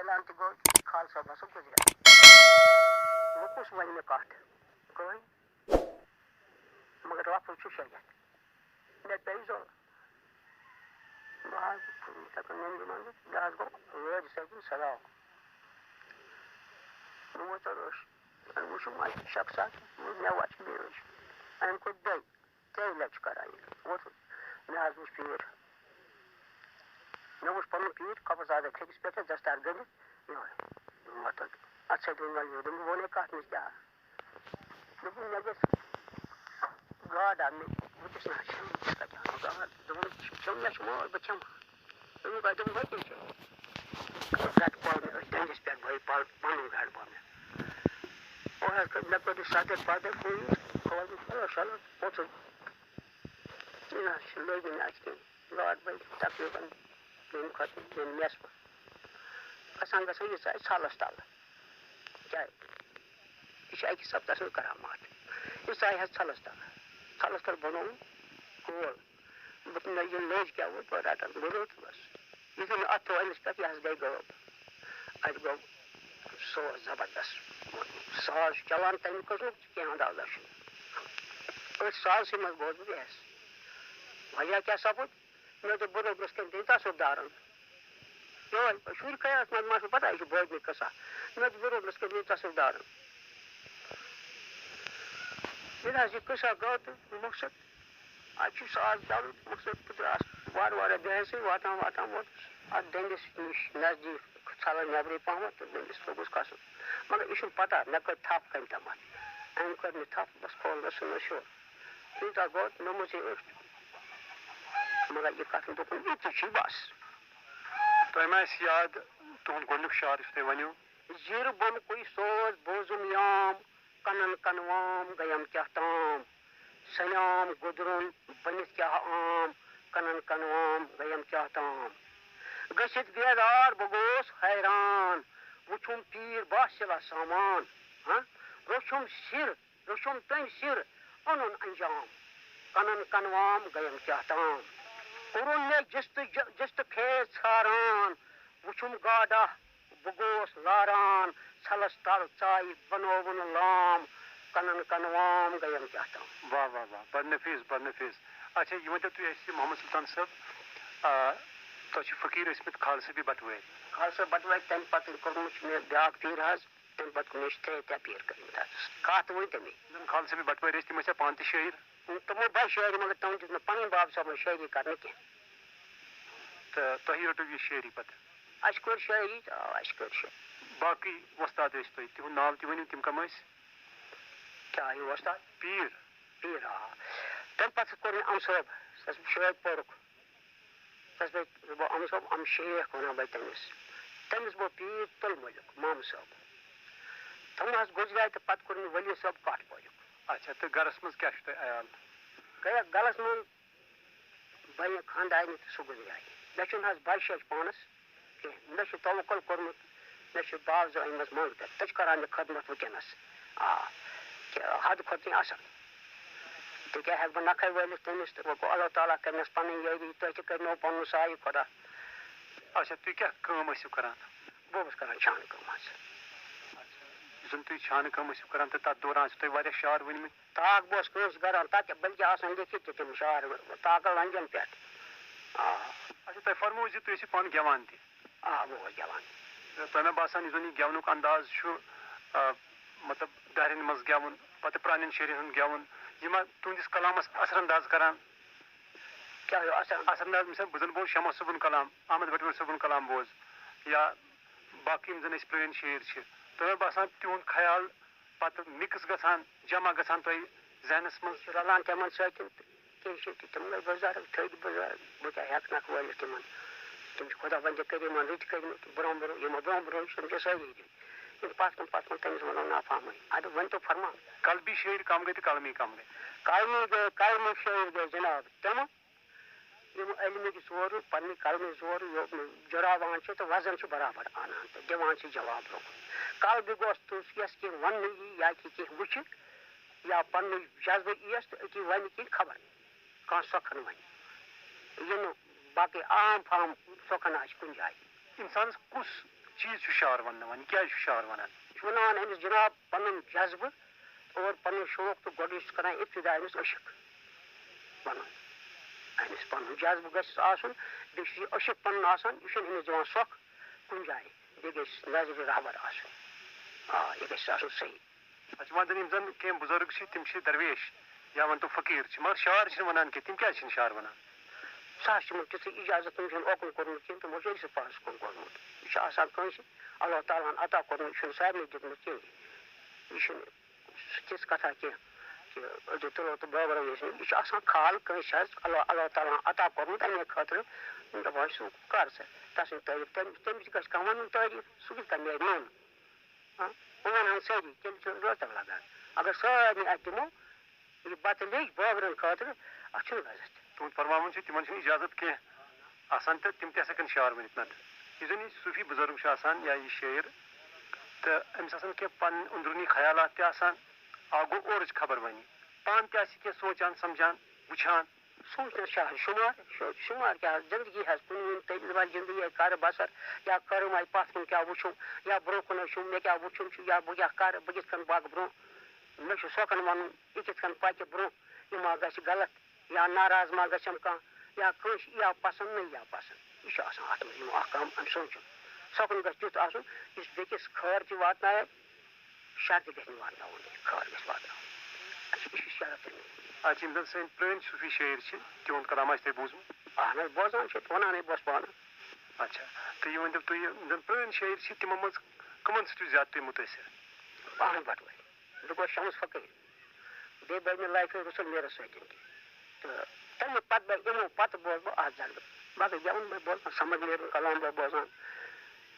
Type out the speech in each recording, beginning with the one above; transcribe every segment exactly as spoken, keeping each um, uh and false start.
اعلان تہِ گوٚو، خالہٕ صٲب ہسا گُزریو۔ وۄنۍ کُس وَنہِ مےٚ کَتھ؟ کٕہٕنۍ۔ مگر لفظ چھُ شریعت۔ مےٚ پیٚیہِ ضروٗرت۔ بہٕ حظ چھُس یِتھَے کٔنۍ نٮ۪نٛدِ منٛزٕ، مےٚ حظ گوٚو وٲرۍ سۭتۍ سَلاو۔ بہٕ ووتُس أچھ، وۄنۍ وٕچھُم اَتہِ شخصا، مےٚ وَچھِ بیٚیہِ أچھ۔ أمۍ کوٚر بیٚیہِ، ترٛیٚیہِ لَٹہِ چھُ کَران یہِ۔ ووتُس، مےٚ حظ وٕچھ پیٖر۔ مےٚ وٕچھ پَنُن پیٖر، قبر زادَس ٹھیٚکِس پٮ۪ٹھ دَستار گٔنٛڈِتھ، یِہوٚے ووتُن۔ اَتھ سۭتۍ ووٚن مےٚ یہِ، دوٚپُن، وونے کَتھ نِش کیٛاہ؟ دوٚپُن، مےٚ گٔژھ گاڈ اَننہِ۔ بہٕ کیٛاہ سا چھُس، بہٕ کَتہِ اَنہٕ گاڈ؟ دوٚپُن، ژٕ کھیوٚن مےٚ چھُ مول، بہٕ کھٮ۪مہٕ۔ دوٚپُن، بہٕ، دوٚپُن، بہٕ کیٛاہ کھٮ۪مہٕ؟ گَتہٕ پَل مےٚ أتھۍ ڈَنٛجَس پٮ۪ٹھ، بہٕ پَل، پَنُن گَتہٕ پَل مےٚ۔ اوٚہ، حظ کٔر، مےٚ کوٚر یہِ سَتھ رٮ۪تھ پَتہٕ فون، کھول مےٚ، چلو، چلو، پوٚتُس۔ یہِ نہ حظ چھُ لٲگِتھ مےٚ اَتھِ کِہیٖنۍ۔ گاڈ بَنہِ تقریٖباً ییٚمہِ کھۄتہٕ ییٚمہِ نٮ۪صفہٕ۔ گژھان گژھان یہِ ژاے ژھَلَس تَلہٕ۔ کیٛازِ؟ یہِ چھِ اَکہِ حساب تَسٕنٛز کرامات۔ یہِ ژاے حظ ژھَلَس تَلہٕ۔ ژھَلَس تَلہٕ بَنووُن گول۔ بہٕ، مےٚ یہِ لٔج کیٛاہ ووٚن، بہٕ رَٹَن، بہٕ روٚٹ بَس۔ یُتھُے مےٚ اَتھٕ ترٛوو أمِس پٮ۪ٹھ، یہِ حظ گٔے غٲب۔ اَتہِ گوٚو سُہ اوس زبردست۔ ساز چھُ چلان تَمہِ قٕسمُک تہِ کینٛہہ اندازہ چھُنہٕ۔ أتھۍ سازسٕے منٛز گوس بہٕ بے حٮ۪س۔ وجہ کیٛاہ سَپُد؟ مےٚ دوٚپ، بہٕ روٚدُس کٔمۍ تٔمۍ تصرُف دارَن۔ یِہوٚے، شُرۍ کھٔیَس منٛز ما چھُ پَتہ، یہِ چھُ بٲطنی قٕصہ۔ مےٚ دوٚپ، بہٕ روٚدُس کٔمۍ تٔمۍ تصرُف دارَن۔ ییٚلہِ حظ یہِ قٕصہ گوٚو تہٕ مقصد، اَتہِ چھُ ساز چَلُن، مقصد بہٕ درٛاس وارٕ وارٕ بے حٮ۪سٕے، واتان واتان ووتُس اَتھ ڈٔنٛڈِس نِش نزدیٖک، ژھَلَن نٮ۪برٕے پَہمَتھ تہٕ ڈٔنٛڈِس لوٚگُس کھَسُن۔ مگر یہِ چھُنہٕ پَتہ مےٚ کٔر تھَپھ کَمہِ تامَتھ۔ أمۍ کٔر مےٚ تھَپھ، بَس کھولنَس سُہ نہٕ شوٚر۔ یوٗتاہ گوٚو، مےٚ موٚژ یہِ أچھ۔ مگر یہِ کَتھ نہٕ دوٚپُن، یہِ تہِ چھُے بَس۔ تۄہہِ ما آسہِ یاد تُہُنٛد گۄڈٕنیُک شعر یُس تۄہہِ وَنیو؟ زِر بۄنہٕ کُے سوز بوزُم یام، کَنَن کَنوام گٔیم کیٛاہ تام۔ سَلیام گُدرُن بٔنِتھ کیٛاہ عام، کَنَن کَنوام گٔیم کیٛاہ تام۔ گٔژھِتھ بیدار بہٕ گوس حیران، وُچھُم پیٖر باسِلہ سامان۔ ہاں، روٚچھُم سِر روٚچھُم تٔمۍ سِر، اوٚنُن انجام۔ کَنَن کَنوام گٔیم کیٛاہ تام۔ کوٚرُن مےٚ جِستہٕ ج-، جِستہٕ خیز ژھاران۔ وُچھُم گاڈا، بہٕ گوس لاران۔ ژھَلَس تَل ژایہِ، بَنووُن لام۔ کَنَن کَنوام گٔیم کیٛاہ تام۔ واہ، واہ، واہ، بڑٕ نفیٖس، بڑٕ نفیٖس۔ اچھا، یہِ ؤنۍتو تُہۍ اَسہِ، محمد سلطان صٲب، آ، تۄہہِ چھِ فقیٖر ٲسۍمٕتۍ خالصہٕ بی بٹوٲرۍ۔ خالصہٕ بٹوٲرۍ، تَمہِ پَتہٕ کوٚرمُت چھُ مےٚ بیٛاکھ پیٖر حظ۔ تَمہِ پَتہٕ مےٚ چھِ ترٛےٚ ترٛےٚ پیٖر کٔرمٕتۍ حظ۔ کَتھ ؤنۍ تٔمی۔ یِم زَن خالصہٕ بی بٹوٲرۍ ٲسۍ، تِم ٲسیا پانہٕ تہِ شٲعر؟ تِمو بَے شٲعری، مگر تِمَن دیُت نہٕ پَنٕنۍ باب صٲبَن شٲعری کَرنہٕ کینٛہہ۔ تہٕ تۄہہِ رٔٹٕو یہِ شٲعری پَتہٕ؟ اَسہِ کٔر شٲعری، آ، اَسہِ کٔر شٲعری۔ باقٕے وۄستاد ٲسۍ تۄہہِ، تِہُنٛد ناو تہِ ؤنِو، تِم کَم ٲسۍ؟ کیٛاہ ہیوٗ وۄستاد؟ پیٖر۔ پیٖر، آ۔ تَمہِ پَتہٕ کوٚر مےٚ اَمہٕ صٲب، سُہ اوس شٲعر پوٚرُکھ۔ تَس بہٕ، بہٕ اَمہٕ صٲب، اَمہٕ شیخ وَنان بہٕ تٔمِس۔ تٔمِس گوٚو پیٖر تُل مٔلیُک، مامہٕ صٲب۔ تِم حظ گُزرے تہٕ پَتہٕ کوٚر مےٚ ؤلی صٲب کَٹھ پوریُک۔ اچھا، تہٕ گَرَس منٛز کیٛاہ چھُ تۄہہِ عیال؟ گٔیَکھ گَرَس منٛز بَنہِ خانٛدارنہِ تہٕ سُہ گُزرے۔ مےٚ چھُنہٕ حظ بَچہِ شَچہِ پانَس کینٛہہ۔ مےٚ چھُ توکُل کوٚرمُت، مےٚ چھُ باو زٕ أنۍمٕژ مٔنٛگ تہٕ تہِ چھِ کَران مےٚ خدمت وٕنکیٚنَس۔ آ، کہِ حدٕ کھۄتہٕ کینٛہہ اَصٕل۔ تہٕ کیٛاہ ہٮ۪کہٕ بہٕ نَکھَے وٲلِتھ تٔمِس تہٕ وۄنۍ گوٚو اللہ تعالیٰ کٔرنَس پَنٕنۍ یٲری، تُہۍ تہِ کٔرنو پَنُن سایہِ خۄدا۔ اچھا، تُہۍ کیٛاہ کٲم ٲسِو کَران؟ بہٕ اوسُس کَران چھانہٕ کٲم حظ۔ یُس زَن تُہۍ چھانہٕ کٲم ٲسِو کَران تہٕ تَتھ دوران چھِ تۄہہِ واریاہ شعر ؤنۍمٕتۍ۔ تاکھ بہٕ اوسُس کٲنٛسہِ گَران، تَتہِ بٔلکہِ آسان لیکھِتھ تہِ تِم شعر، تاکہٕ لنٛجَن پٮ۪ٹھ۔ آ۔ اچھا، تۄہہِ فرمووُ زِ تُہۍ ٲسِو پانہٕ گٮ۪وان تہِ؟ آ، بہٕ اوسُس گٮ۪وان۔ تۄہہِ ما باسان یُس زَن یہِ گٮ۪ونُک انداز چھُ، آ، مطلب دَرٮ۪ن منٛز گٮ۪وُن، پَتہٕ پرٛانٮ۪ن شٲعرٮ۪ن ہُنٛد گٮ۪وُن، یہِ ما تُہٕنٛدِس کلامَس اثر انداز کران؟ کیٛاہ ہیوٗ اثر؟ اثر انداز، مثال، بہٕ زَن بوزٕ شمس صٲبُن کلام، احمد بٹوٲرۍ صٲبُن کلام بوزٕ، یا باقٕے یِم زَن اَسہِ پرٛٲنۍ شٲعر چھِ، تۄہہِ ما باسان تِہُنٛد خیال پَتہٕ mix گژھان، جمع گژھان تۄہہِ ذہنَس منٛز؟ یہِ چھُ رَلان تِمَن سۭتۍ تہٕ کیٚنٛہہ چھِ تہِ تِمنٕے بُزرگ، تھٔدۍ بُزرگ، بہٕ کیٛاہ ہٮ۪کہٕ نکھ وٲلِتھ تِمَن؟ تِم چھِ خۄدا بنٛدِ کٔرِتھ یِمَن رٕتۍ کٔرۍمٕتۍ، برونٛہہ برونٛہہ، یِمو برونٛہہ برونٛہہ چھِ تِم چھِ سٲری رٕتۍ۔ یِم پَتھ کُن پَتھ کُن تٔمِس وَنو نافہمٕے۔ اَدٕ ؤنۍ تو فرمان۔ قلبی شٲعر کَم گٔے تہٕ قلمی کَم گٔے؟ قلمی گٔے، قلمی شٲعر گٔے جِناب تِمہٕ، یِم علمٕکۍ زورٕ، پننہِ قلمٕکۍ زورٕ یو-، جُڑاوان چھِ تہٕ وزن چھِ برابر انان تہٕ دِوان چھِ جواب برونٛہہ کُن۔ قلبہِ گوٚژھ تُس یَس کینٛہہ وننہٕ یی یا کہِ کینٛہہ وٕچھِ یا پننُے جذبہٕ یِیَس تہٕ أتی ونہِ کینٛہہ خبر کانٛہہ سۄکھن ونہِ۔ یہِ نہٕ باقٕے عام فام سۄکھن آسہِ کُنہِ جایہِ۔ اِنسانَس کُس چیٖز چھُ شعر ونناوان، یہِ کیٛازِ چھُ شعر ونان؟ یہِ چھُ ونناوان أمِس جناب پنُن جذبہٕ اور پنُن شوق، تہٕ گۄڈٕ چھُ کران ابتدا أمِس عشق پنُن۔ أمِس پنُن جذبہٕ گژھِ آسُن، بیٚیہِ چھُ یہِ عشق پنُن آسان، یہِ چھُنہٕ أمِس دِوان سۄکھ کُنہِ جایہِ، بیٚیہِ گژھِ نظرِ رہبر آسُن۔ آ، یہِ گژھِ آسُن صحیح۔ اَتھ چھِ وَنان یِم زَن کینٛہہ بُزرگ چھِ، تِم چھِ درویش یا وَنتو فقیٖر چھِ، مگر شعر چھِنہٕ وَنان کینٛہہ۔ تِم کیٛازِ چھِنہٕ شعر وَنان؟ سُہ حظ چھِ یِمَن تیُتھُے اِجازت، تِم چھِنہٕ اوکُن کوٚرمُت کینٛہہ، تِمو چھُ أکسٕے پانَس کُن کوٚرمُت۔ یہِ چھُ آسان کٲنٛسہِ اللہ تعالیٰ ہَن عطا کوٚرمُت، یہِ چھُنہٕ سارنٕے دیُتمُت کینٛہہ۔ یہِ چھُنہٕ سُہ تِژھ کَتھا کینٛہہ کہِ أڑیو تُلو تہٕ بٲگرو یٲژ نہٕ۔ یہِ چھُ آسان خال کٲنٛسہِ حظ، اللہ، اللہ تعالیٰ ہَن عطا کوٚرمُت اَمے خٲطرٕ۔ دَپان چھُ، کَر ژٕ تَسٕنٛز تعریٖف، تٔمۍ، تٔمِس تہِ گژھِ کانٛہہ وَنُن تعریٖف، سُہ کِتھ کٔنۍ نیرِ نوٚن؟ ہاں، بہٕ وَنہٕ ہن سٲری، تیٚلہِ چھُ رٲتَن لَگان۔ اگر سارنٕے اَتھِ دِمو، یہِ بَتہٕ لیٚج بٲگرَن خٲطرٕ، اَتھ چھُنہٕ لَذت۔ تُہُنٛد فرماوُن چھُ، تِمَن چھُنہٕ اِجازت کینٛہہ آسان تہٕ تِم تہِ ہسا کَرَن شعر ؤنِتھ نَتہٕ۔ یُس زَن یہِ صوٗفی بُزرٕگ چھُ آسان یا یہِ شٲعر، تہٕ أمِس آسَن کینٛہہ پَنٕنۍ أنٛدروٗنی خیالات تہِ آسان، اَکھ گوٚو اورٕچ خبر وَنہِ، پانہٕ تہِ آسہِ کینٛہہ سونٛچان، سَمجھان، وٕچھان۔ سونٛچنَس چھِ حظ شُمار، شُ-، شُمار کیٛاہ حظ؟ زِندگی حظ کُنہِ وِزِ تٔمِس دَپان زِندگی ہے کَرٕ بَسَر، یا کٔرٕم اَتہِ پَتھ کُن کیٛاہ وٕچھُم، یا برٛونٛہہ کُن حظ چھُم، مےٚ کیٛاہ وٕچھُم چھُ، یا بہٕ کیٛاہ کَرٕ، بہٕ کِتھ کٔنۍ پَکہٕ برٛونٛہہ۔ مےٚ چھُ سۄکھَن وَنُن، یہِ کِتھ کٔنۍ پَکہِ برٛونٛہہ، یہِ ما گژھِ غلط، یا ناراض ما گژھٮ۪م کانٛہہ، یا کٲنٛسہِ یی یا پَسنٛد، نہ یی یا پَسنٛد۔ یہِ چھُ آسان اَتھ منٛز یِمو اَکھ کٲم أمۍ سونٛچُن۔ سۄکھَن گژھِ تیُتھ آسُن، یُس بیٚکِس خٲر تہِ واتنایہِ، شر تہِ گژھِ نہٕ واتناوُن، خٲر گژھِ واتناوُن۔ اَسہِ چھِ، یہِ چھِ شرط تٔمۍ۔ اَتھ چھِ یِم زَن سٲنۍ پرٛٲنۍ صوٗفی شٲعر چھِ، تِہُنٛد کلام آسہِ تۄہہِ بوٗزمُت؟ اَہَن حظ، بوزان چھِ، وَنان ہے بہٕ اوسُس پانہٕ۔ اچھا، تہٕ یہِ ؤنۍتو تُہۍ، یِم زَن پرٛٲنۍ شٲعر چھِ، تِمو منٛز کٕمَن سۭتۍ چھِو زیادٕ تُہۍ مُتٲثِر؟ پانہٕ بَٹوٲرۍ۔ بہٕ گوس شمس فقیٖر۔ بیٚیہِ بٔر مےٚ لایفہِ رسول میٖرَس سۭتۍ تہِ۔ تہٕ تَمہِ پَتہٕ بہٕ یِمو پَتہٕ بوز بہٕ اَتھ زَنٛگہٕ۔ باقٕے گٮ۪وُن بہٕ بوزان، سمجھ نیرُن، کلام بہٕ بوزان۔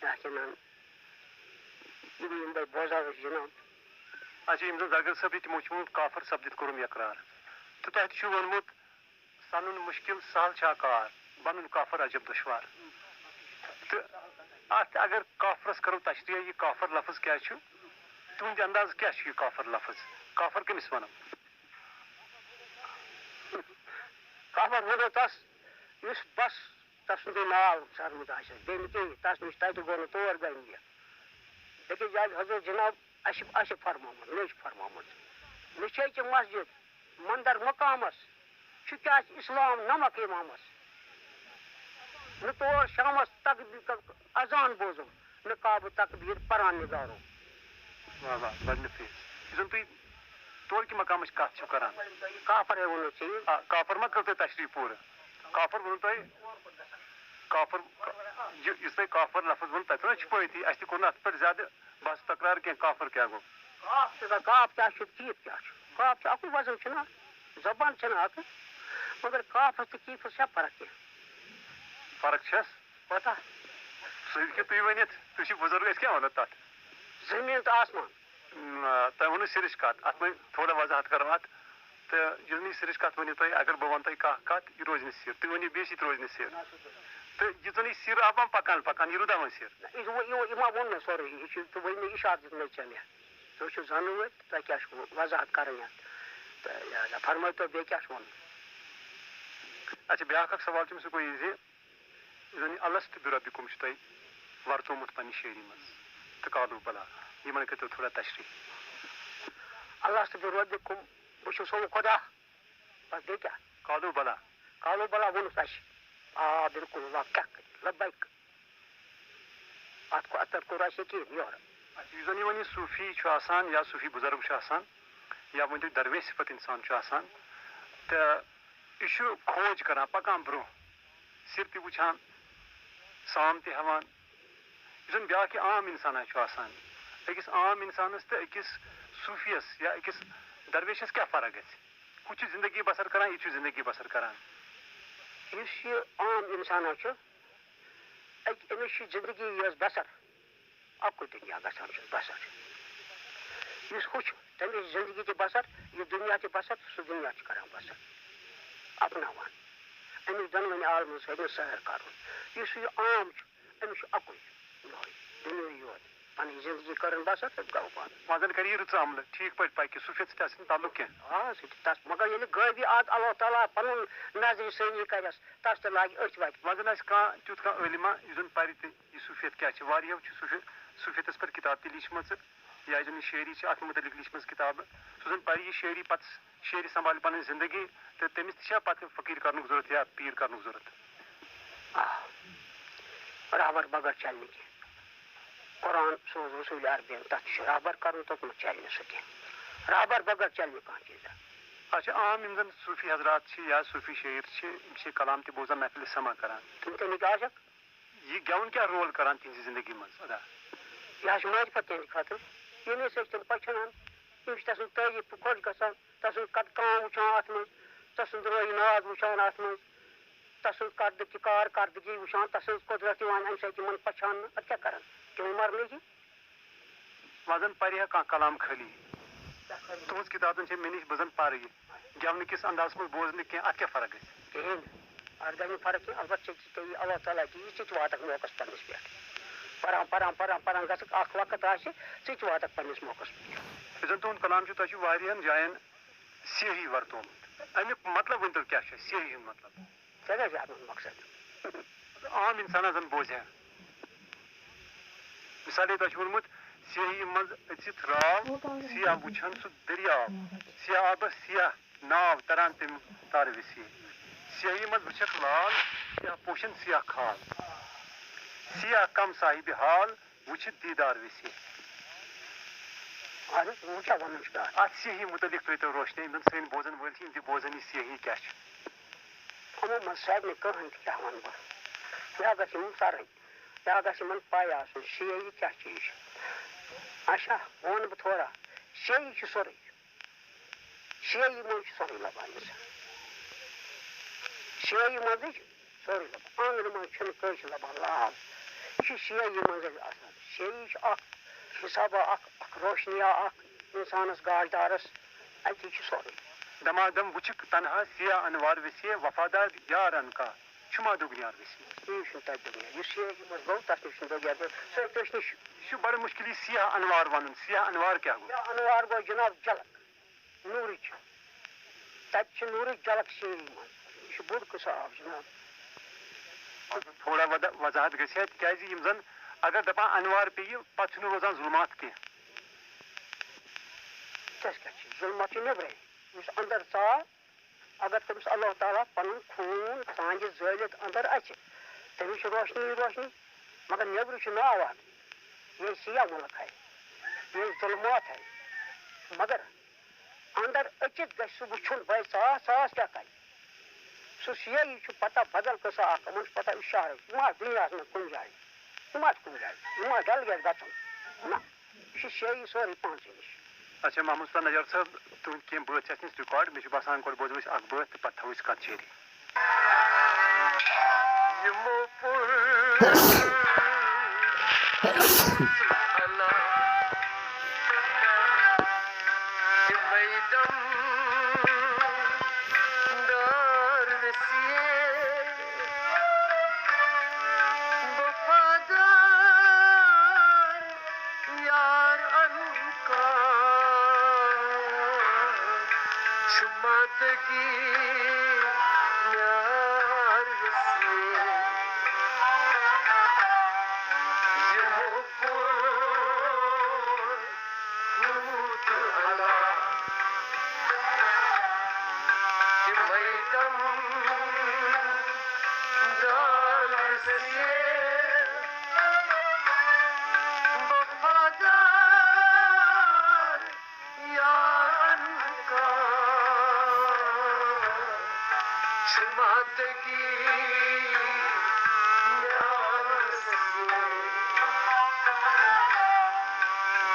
یا کیٛاہ نام، یِم، یِم بہٕ بوزان اوسُس جِناب۔ اچھا، یِم زَن زرگر صٲب چھِ، تِمو چھُ ووٚنمُت، کافر سپدِتھ کوٚرُم یقرار۔ تہٕ تۄہہِ تہِ چھُو ووٚنمُت، سَنُن مُشکِل سہل چھا کار، بَنُن کافر عجب دُشوار۔ تہٕ اَتھ اگر کافرَس کَرو تشریح، یہِ کافر لفظ کیٛاہ چھُ؟ تُہُنٛدِ اندازٕ کیٛاہ چھُ یہِ کافر لفظ؟ کافر کٔمِس وَنو؟ کافر وَنو تَس، یُس بَس تَسُنٛدُے ناو ژھارمُت آسٮ۪س، بیٚیہِ نہٕ کِہیٖنۍ، تَس نِش تَتہِ گوٚو نہٕ تور گٔے نہٕ یہِ۔ بیٚکِس جایہِ حضرت جناب اَسہِ، اَسہِ فرمومُت، مےٚ چھُ فرمومُت۔ مےٚ چھے ژےٚ مسجد، مندر مقامس، چھُ کیٛاہ چھُ اسلام نمک امامس؟ نہٕ تور شامس تکبیر، اذان بوزُم، نہٕ کعبہٕ تکبیر پران نگارو۔ واہ واہ، بڑٕ نفیٖس۔ یُس زن تُہۍ تورکہِ مقامٕچ کتھ چھِو کران۔ کافر ہے ووٚنُو ژےٚ یہِ۔ آ، کافر ما کٔر تۄہہِ تشریح پوٗرٕ؟ کافر ووٚنوُ تۄہہِ، کافر، یہِ، یُس تۄہہِ کافر لفظ ووٚن، تتہِ چھُنہ چھُپٲیتھٕے، اَسہِ تہِ کوٚر نہٕ اتھ پٮ۪ٹھ زیادٕ بحث تکرار کینٛہہ، کافر کیٛاہ گوٚو؟ کاف چھُ، کاف کیٛاہ چھُ، کیٖف کیٛاہ چھُ؟ کاف چھُ اَکُے وزن چھُنہ، زبان چھَنہٕ اَکٕے۔ مگر کافس تہٕ کیٖفس چھےٚ فرق کینٛہہ؟ فرق چھَس۔ پتہ؟ سُہ ہیٚکِو تُہۍ ؤنِتھ، تُہۍ چھِو بُزرگ، أسۍ کیٛاہ وَنو تَتھ؟ زٔمیٖن تہٕ آسمان۔ نہ، تۄہہِ ووٚنوُ سِرٕچ کَتھ، اَتھ منٛز تھوڑا وضاحت کَرو اَتھ۔ تہٕ یُس نہٕ یہِ سِرٕچ کَتھ ؤنِو تُہۍ، اگر بہٕ وَنہٕ تۄہہِ کانٛہہ کَتھ، یہِ روزِ نہٕ سِر۔ تُہۍ ؤنِو بیٚیِس، یہِ تہِ روزِ نہٕ سِر۔ تہٕ یہِ زَن یہِ سِر آو پَکان پَکان، یہِ روٗدا وۄنۍ سِر۔ نہ، یہِ وۄنۍ، یہِ وۄنۍ، یہِ ما ووٚن مےٚ سورُے؟ یہِ چھُ، ژٕ وۄنۍ مےٚ اِشارٕ دیُت مےٚ ژےٚ مےٚ۔ تُہۍ چھِو زانَن وٲلۍ، تۄہہِ کیٛاہ چھُو وضاحت کَرٕنۍ اَتھ؟ تہٕ لہذا فرمٲیتو، بیٚیہِ کیٛاہ چھُ وَنُن؟ اچھا، بیٛاکھ اَکھ سوال چھُ مےٚ، سُہ گوٚو یہِ زِ یُس زَن یہِ الست بربکم چھُ تۄہہِ ورتومُت پننہِ شٲعری منٛز تہٕ قالو بلا، یِمن کٔرۍتو تھوڑا تشریح۔ الست بربکم، بہٕ چھُسو نہٕ خدا، بس بیٚیہِ کیٛاہ؟ قالو بلا۔ قالو بلا ووٚنُس اَسہِ۔ آ، بِلکُل، وَ کیٛاہ کَرِ؟ لبیک۔ اَتھ کو-، اَتھ پٮ۪ٹھ کوٚر اَسہِ یقیٖن یورٕ۔ اچھا، یُس زَن یہِ وۄنۍ یہِ صوٗفی چھُ آسان یا صوٗفی بُزرگ چھُ آسان یا ؤنۍتو درویش صفت اِنسان چھُ آسان، تہٕ یہِ چھُ کھوج کران، پکان برٛونٛہہ، سِر تہِ وٕچھان، سام تہِ ہٮ۪وان۔ یُس زَن بیٛاکھ یہِ عام اِنسانا چھُ آسان، أکِس عام اِنسانَس تہٕ أکِس صوٗفیَس یا أکِس درویشَس کیٛاہ فرق گژھِ؟ ہُہ چھُ زندگی بسر کران، یہِ چھُ زندگی بسر کران۔ یُس یہِ عام اِنسانا چھُ، أکۍ، أمِس چھِ زندگی یۄس بسر، اَکُے دُنیا گژھان چھُس بسر۔ یُس ہُہ چھُ، تٔمِس چھِ زندگی تہِ بسر، یہِ دُنیا تہِ بسر، سُہ دُنیا چھُ کران بسر، اپناوان۔ أمِس دۄنوٕنی عالمن سۭتۍ سیر کرُن۔ یُس یہِ عام چھُ، أمِس چھُ اَکُے یِہوٚے دُنیاہٕے یوت۔ زندگی کٔرٕن بسر، تہٕ گوٚو پانہٕ۔ وۄنۍ زن کرِ یہِ رٕژ عملہٕ، ٹھیٖک پٲٹھۍ پکہِ، سُہ فِت سۭتۍ آسہِ نہٕ تعلق کینٛہہ۔ آ، سُہ تہِ تس، مگر ییٚلہِ غٲبی آکھ اللہ تعالیٰ پنُن نظرِ ثٲنی کرٮ۪س، تس تہِ لاگہِ أتھۍ وتہِ۔ وۄنۍ زن آسہِ کانٛہہ تیُتھ کانٛہہ عٲلمہ، یُس زن پرِ تہِ یہِ صوفیت کیٛاہ چھِ۔ واریاہو چھِ صوفی-، صوفیتس پٮ۪ٹھ کِتاب تہِ لیٖچھمٕژ، یا یُس زن یہِ شٲعری چھِ، اتھ متعلق لیٖچھمٕژ کِتابہٕ۔ سُہ زن پرِ یہِ شٲعری، پتہٕ شٲعری سنبھالہِ پنٕنۍ زندگی، تہٕ تٔمِس تہِ چھا پتہٕ فقیٖر کرنُک ضروٗرت یا پیٖر کرنُک ضروٗرت؟ آ، رہبر بغٲر چلہِ نہٕ کینٛہہ۔ قرآن سوٗز رسول عربین، تتھ چھُ رہبر کرُن توٚتمُت، چلہِ نہٕ سُہ کینٛہہ۔ رہبر بغٲر چلہِ نہٕ کانٛہہ چیٖزا۔ اچھا، عام یِم زن صوفی حضرات چھِ یا صوفی شٲعر چھِ، یِم چھِ کلام تہِ بوزان، محفلہِ سما کران۔ تِم تَمِکۍ عاشق۔ یہِ گٮ۪وُن کیٛاہ رول کران تِہنٛزِ زندگی منٛز ادا؟ یہِ حظ چھُ معرفت تِہنٛدِ خٲطرٕ۔ ییٚمہِ سۭتۍ تِم پَژھٮ۪نان، تِم چھِ تَسُنٛد تعریٖف خۄش گژھان، تَسُنٛد قد کام وٕچھان اَتھ منٛز، تَسُنٛد رٲے ناز وٕچھان اَتھ منٛز، تَسُنٛد کردٕ کہِ کارکردگی وٕچھان، تَسٕنٛز قۄدرت یِوان اَمہِ سۭتۍ یِمَن پَژھٮ۪ننہٕ۔ اَدٕ کیٛاہ کَرَن؟ تِمَے مَرنٕے چھِ۔ وۄنۍ زَن پَرِ ہا کانٛہہ کلام خٲلی۔ تُہٕنٛز کِتاب زَن چھےٚ مےٚ نِش، بہٕ زَن پَرٕ یہِ۔ گٮ۪ونہٕ کِس اندازس منٛز بوزنہٕ کینٛہہ، اَتھ کیٛاہ فرق گژھِ؟ کِہیٖنۍ۔ اَتھ گژھِ نہٕ فرق کینٛہہ۔ البتہ ژےٚ تہِ، ژےٚ یی اللہ تعالیٰ تہِ یی، ژٕ تہِ واتَکھ موقعس پنٛنِس پٮ۪ٹھ۔ پَران، پَران، پَران، پَران گژھکھ، اَکھ وقت آسہِ، ژٕ تہِ واتَکھ پنٛنِس موقعس پٮ۪ٹھ۔ یُس زَن تُہُنٛد کلام چھُ، تۄہہِ چھُ واریاہَن جایَن سیاہی ورتومُت۔ اَمیُک مطلب ؤنۍتو، کیٛاہ چھُ سیاہی ہُنٛد مطلب؟ ژےٚ کیٛاہ چھُ اَتھ منٛز مقصد؟ عام اِنسانَس زَن بوزِ ہا۔ مِثالے، تۄہہِ چھُ ووٚنمُت، سیاہی منٛز أژِتھ راو، سیاہ وٕچھان سُہ دٔریاو، سیاہ آبس سیاہ ناو تران تَمہِ تارٕ وِسے۔ سیاہی منٛز وٕچھکھ لال، سیاہ پوشن سیاہ خال، سیاہ کم صاحبِ حال، وٕچھِتھ دیٖدار وِسے۔ اَہن حظ، وۄنۍ کیٛاہ وَنُن چھُ اَتھ؟ اَتھ سیاہی مُتعلِق ترٛٲوتو روشنی، یِم زَن سٲنۍ بوزن وٲلۍ چھِ، یِم تہِ بوزن یہِ سیاہی کیٛاہ چھِ۔ یِمو منٛز سارنٕے کٕہٕنۍ تہِ کیٛاہ وَنہٕ بہٕ؟ یا گژھِ یِمَن تَرٕنۍ۔ یا گژھِ یِمن پَے آسُن، شیعہ یہِ کیٛاہ چیٖز چھُ۔ اچھا، وَنہٕ بہٕ تھوڑا، شیعہ چھُ سورُے۔ شیعہ منٛز چھُ سورُے لَبان اِنسان۔ شیعہ منٛزٕے چھُ سورُے لَبان۔ آنٛگنہٕ منٛز چھُنہٕ کٲنٛسہِ لَبان لال۔ یہِ چھُ شیعہ منٛزٕے آسان۔ شیعہ چھُ اَکھ حِسابا، اَکھ، اَکھ روشنیا، اَکھ اِنسانَس گاشدارَس، اَتی چھُ سورُے۔ دمادم وٕچھِکھ تنہا سیاہ انوار وِسے، وفادار یار ان کا چھُما دُگنیار وِسے۔ یہِ چھُنہٕ تَتہِ دُگنیار۔ یُس یہِ منٛز گوٚو، تَتھ نِش چھُنہٕ دُگنیار۔ سُہ، تُہۍ چھِ نِش۔ یہِ چھُ بڑٕ مُشکِل یہِ سیاہ انوار وَنُن۔ سیاہ انوار کیٛاہ گوٚو؟ سیاہ انوار گوٚو جناب جلک، نوٗرٕچ۔ تَتہِ چھِ نوٗرٕچ جلک شیعہ منٛز۔ یہِ چھُ بوٚڑ قٕصہٕ اَکھ جناب۔ اَتھ منٛز تھوڑا وضا-، وضاحت گژھِ ہا، تِکیٛازِ یِم زَن اگر دَپان انوار پیٚیہِ، پَتہٕ چھُنہٕ روزان ظُلمات کینٛہہ۔ تِتھ کٔنۍ چھِ۔ ظُلمت چھُ نیٚبرَے۔ یُس اَندَر ژاو، اگر تٔمِس اللہ تعالیٰ پَنُن خوٗن ژانٛگہِ زٲلِتھ اَندَر اَژِ، تٔمِس چھِ روشنی روشنی۔ مگر نیٚبرٕ چھُ ناو اَکھ، یہِ سیاہ مُلک ہے، یہِ ظُلمات ہے۔ مگر اَندَر أژِتھ گژھِ سُہ وٕچھُن، بھائی، ژاس، ژاس کیٛاہ کَرِ؟ سُہ سیاہی چھُ پَتہ بدل قٕصہٕ اَکھ، یِمَن چھُ پَتہ، یہِ شہرٕچ، یہِ ما دُنیاہَس منٛز کُنہِ جایہِ، یہِ ما چھُ کُنہِ جایہِ، یہِ ما ڈَل گیٹ گژھُن؟ نہ، یہِ چھُ سیاہی سورُے پانسٕے نِش۔ اچھا، محمد سلطان نجار صٲب، تُہٕنٛدۍ کینٛہہ بٲتھ چھِ اَسہِ نِش ریکارڈ، مےٚ چھُ باسان گۄڈٕ بوزو أسۍ اَکھ بٲتھ تہٕ پَتہٕ تھاوو أسۍ کَتھ جٲری۔ یِمو پوٚر الا تِمَے دم دار وسیع وفادار یار انکار چھُ مادگی میار وسیع۔ یِمو کوٚر ہوٗت علا تِمَے دم دار وسیع وفادار یارن کا چھُ مادگی میار وسیع۔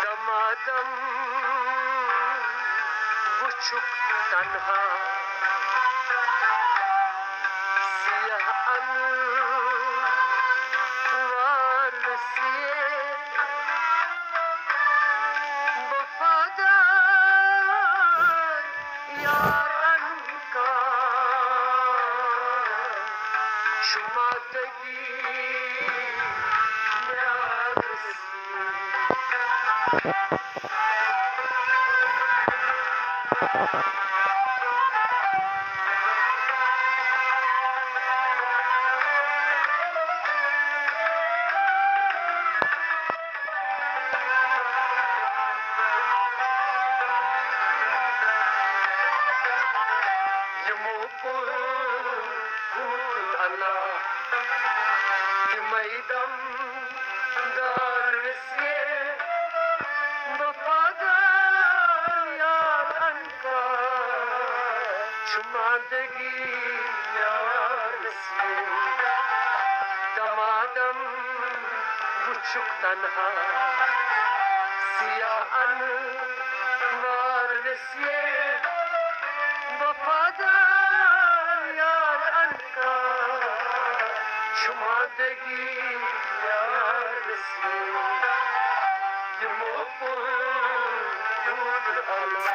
دمادم وُچھُکھ تنہا سیاہ انوار وسیع۔ وفادار یارن کا چھُ مادگی میار وسیع۔ یِمو پوٚر کوٗت انا، تِمَے دم دار وِسے، وفادار یار عنقا، چھُ ماندگی یار وِسے۔ دمادم وُچھُکھ تنہا، سیاہ انوار وِسے۔ وفادار یار عنقا، چھُ ماندگی یار وِسے۔ یِمو پوٚر کوٗت انا۔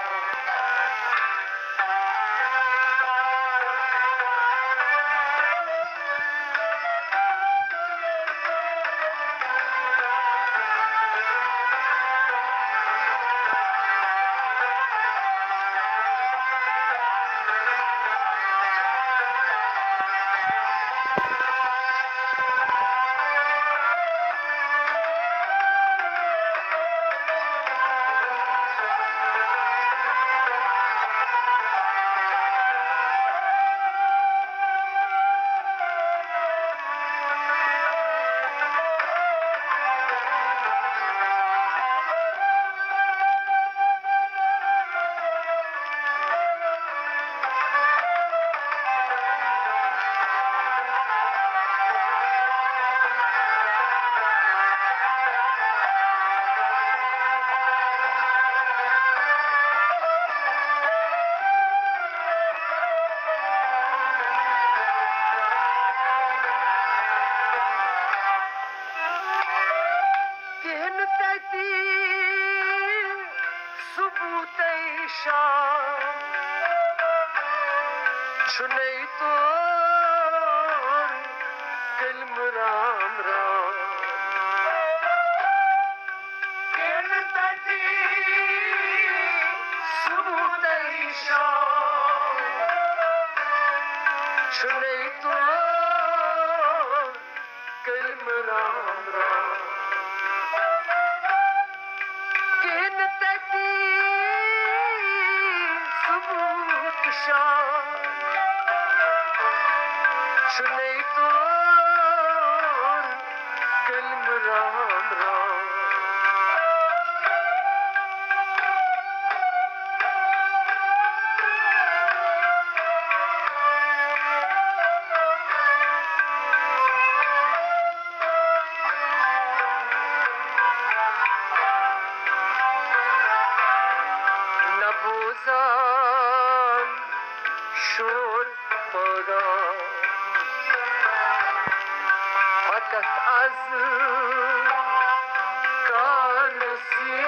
کِہِنۍ تَتی ثبوٗتَے شام، چھُنَے تور کلمہٕ رام رام۔ کِہِنۍ تَتی ثبوٗتَے شام، چھُنَے تور کلمہٕ رام رام۔ کِہِنۍ تَتی ثبوٗت شام، چھُنَے تور کلمہٕ رام رام۔ نہ بوزان شور پٲغام، فقط از کان سے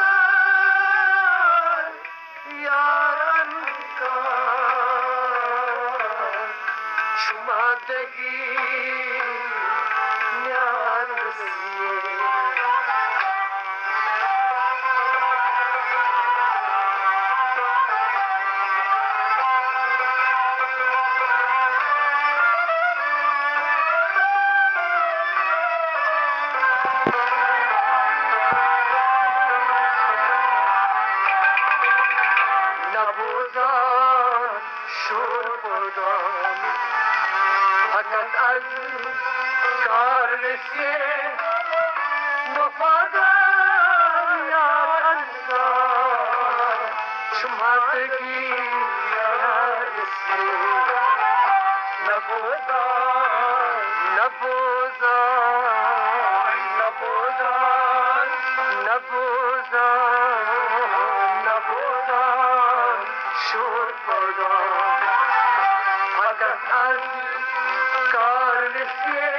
وفادار یارن کا شما دگی نیار سے۔ نہ بوزان شور پٲغام، فقط از کار نسیے وفادار یار انکار۔ شما دگی یار نسیے۔ نہ بوزان، نہ بوزان، نہ بوزان، نہ بوزان، نہ بوزان شور پٲغام۔ فقط از کار نسیے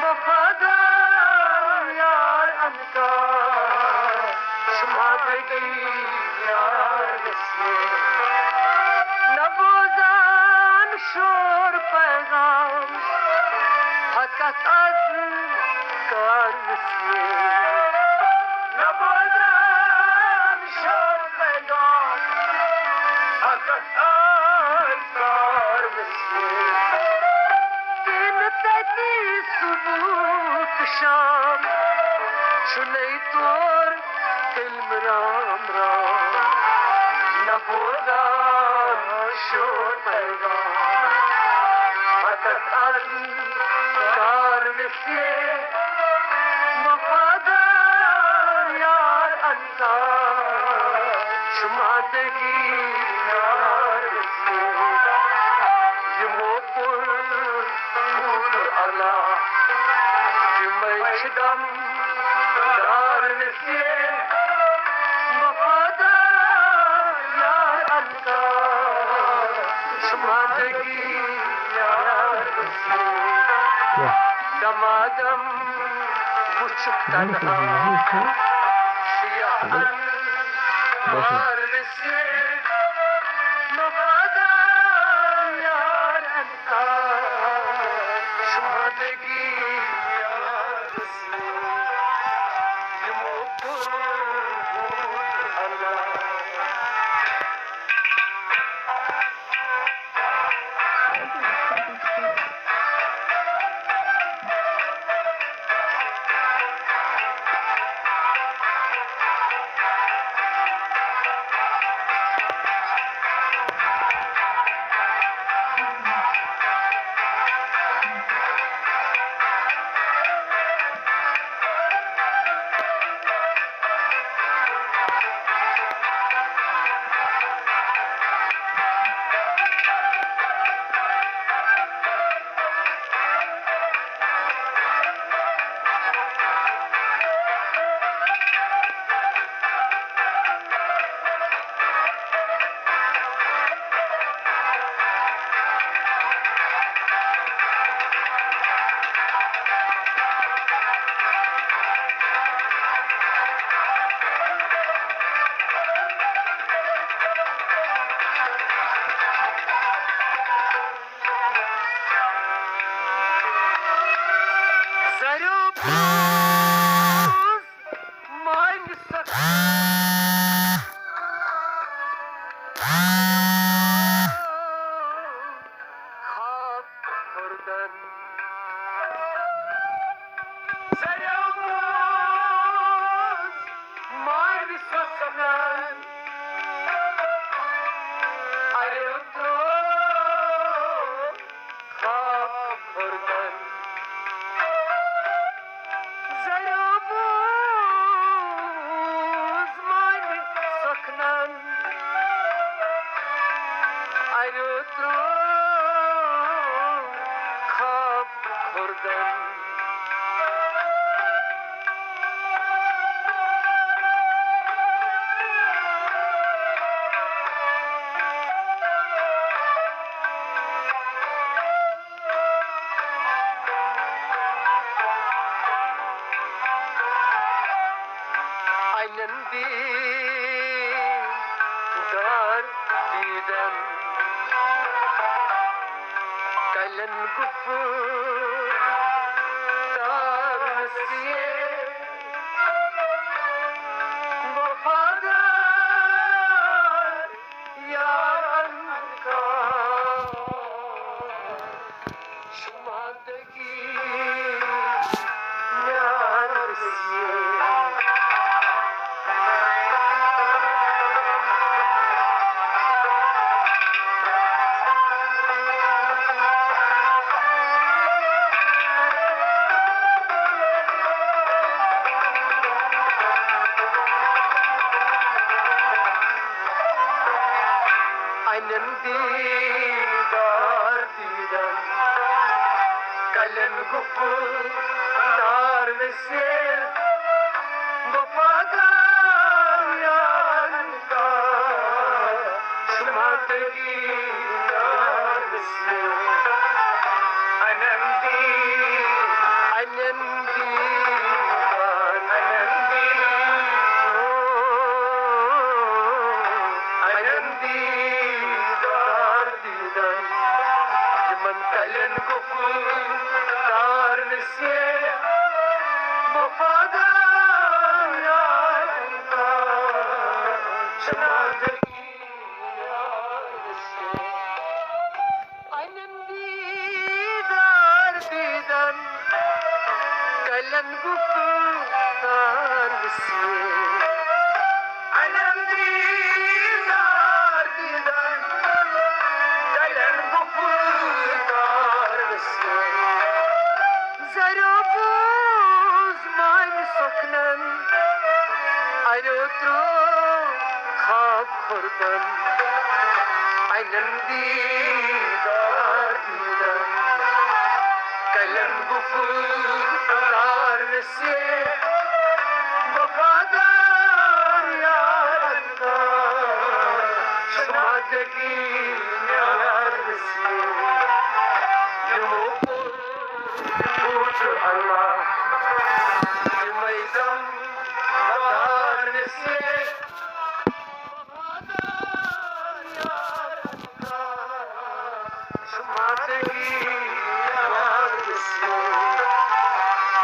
وفادار یار انکار۔ شما دگی یار نسیے۔ نہ بوزان شور پٲغام، فقط از کار وسیع، نہ بوزان شور پیغام، حقت آز کار وسیع۔ تیل تتی ثبوت شام، چھُنے تور تیٚلہِ رام رام، نہ بوزان شور پیغام، حقت آز کار وسیع، وفادار یار انصار، شمادگی یار وسیع۔ یمو پُر پُر اللہ، تمے چھ دم دار وسیع، وفادار یار انصار، شمادگی یار وسیع۔ دمادم وچھُکھ تنہا سیاہن وار وسیع، وفادار یار انصار، شمادگی یار وسیع۔ یمو کوٚر اللہ۔ زریو بوز مانہِ سخ خواب خوردن۔ زریو بوز مانہِ سخنن۔ اریو ترو خواب خوردن۔ زریو بوز مانہِ سخنن۔ اریو ترو خواب خوردن۔ انن دیدار دیدن، کلن گفتار نصیب، وفادار یارن کا شمادگی یار نصیب۔ انن دیدار دیدن، کلن گفتار نصیب، وفادار یارن کا شمادگی یار نصیب۔ انن دی، انن دیدار، انن دی، او، انن دیدار دیدن، یمن کلن گفتار نصیب، گفتار وسیع، علم دیدار دیدن، کلن گفتار وسیع۔ زرو بوز مامہِ سخنن، ارو ترو خواب خوردن، علم دیدار دیدن، کلن گفور دار رسیے، وفادار یار کا، شما دگی یار رسیے، یمو پور پوچھ اللہ، یمے دم دار رسیے۔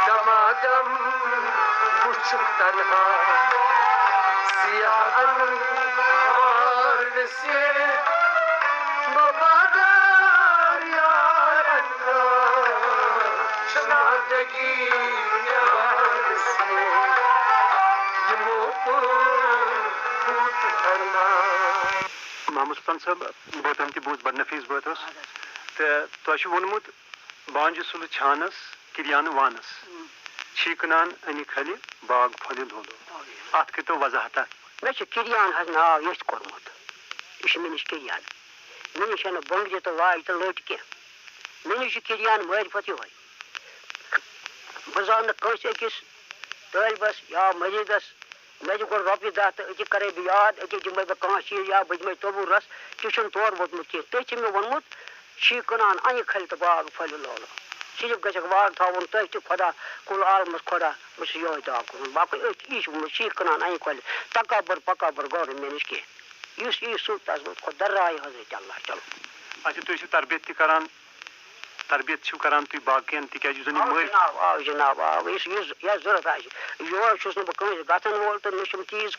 دمادم وُچھُکھ تنہا سیاہ انوار وسیع، وفادار یار انکار، شناختگی یار وسیع، یمو پور پوت ارمان۔ محمد سلطان صٲب، بٲتن تہِ بوٗز، بڑٕ نفیٖس بٲتھ اوس۔ تہٕ تۄہہِ چھُ ووٚنمُت، بانجہِ سُلہٕ چھانس، کِریانہٕ وانس، چھی کٕنان انہِ کھلہِ، باغ پھۄلہِ لولو۔ اتھ کٔرۍتو وضاحت اکھ۔ مےٚ چھُ کِریان حظ ناو ییٚتھۍ کوٚرمُت۔ یہِ چھُ مےٚ نِش کِریان۔ مےٚ نِش چھَنہٕ بۄنٛگرِ تہٕ واجہِ تہٕ لٔٹۍ کینٛہہ۔ مےٚ نِش چھُ کِریان معرفت یِہوٚے۔ بہٕ زانہٕ نہٕ کٲنٛسہِ أکِس طٲلبس یا مریٖدس، مےٚ دِ گۄڈٕ رۄپیہِ دَہ تہٕ أتی کَرَے بہٕ یاد، أتی دِمَے بہٕ کانٛہہ چیٖز یا بہٕ دِمَے توٚبوٗرَس۔ تہِ چھُنہٕ تورٕ ووتمُت کینٛہہ۔ تٔتھۍ چھِ مےٚ ووٚنمُت، چھی کٕنان اَنہِ کھَلہِ تہٕ باغ پھۄلہِ لولہٕ۔ صرف گژھٮ۪کھ واگ تھاوُن تٔتھۍ تہٕ خۄدا کُل عالمَس خۄدا، بہٕ چھُس یِہوٚے دعا کوٚرمُت۔ باقٕے أتھۍ یی چھُ ووٚنمُت، چھی کٕنان اَنہِ کھۄلہِ، تکبر پکبر گوٚو نہٕ مےٚ نِش کینٛہہ۔ یُس یی سُہ تَس گوٚو خۄدا راے حضرت اللہ۔ چلو۔ اچھا، تُہۍ ٲسِو تربیت تہِ کران، تربیت چھِو کران تُہۍ باقین، تِکیازِ یُس زن یہِ آ مٲلۍ جناب، آ جناب، آ، یُس، یُس، یَتھ ضوٚرتھ آسہِ۔ یور چھُس نہٕ بہٕ کٲنٛسہِ گژھن وول تہٕ مےٚ چھُم تیٖژ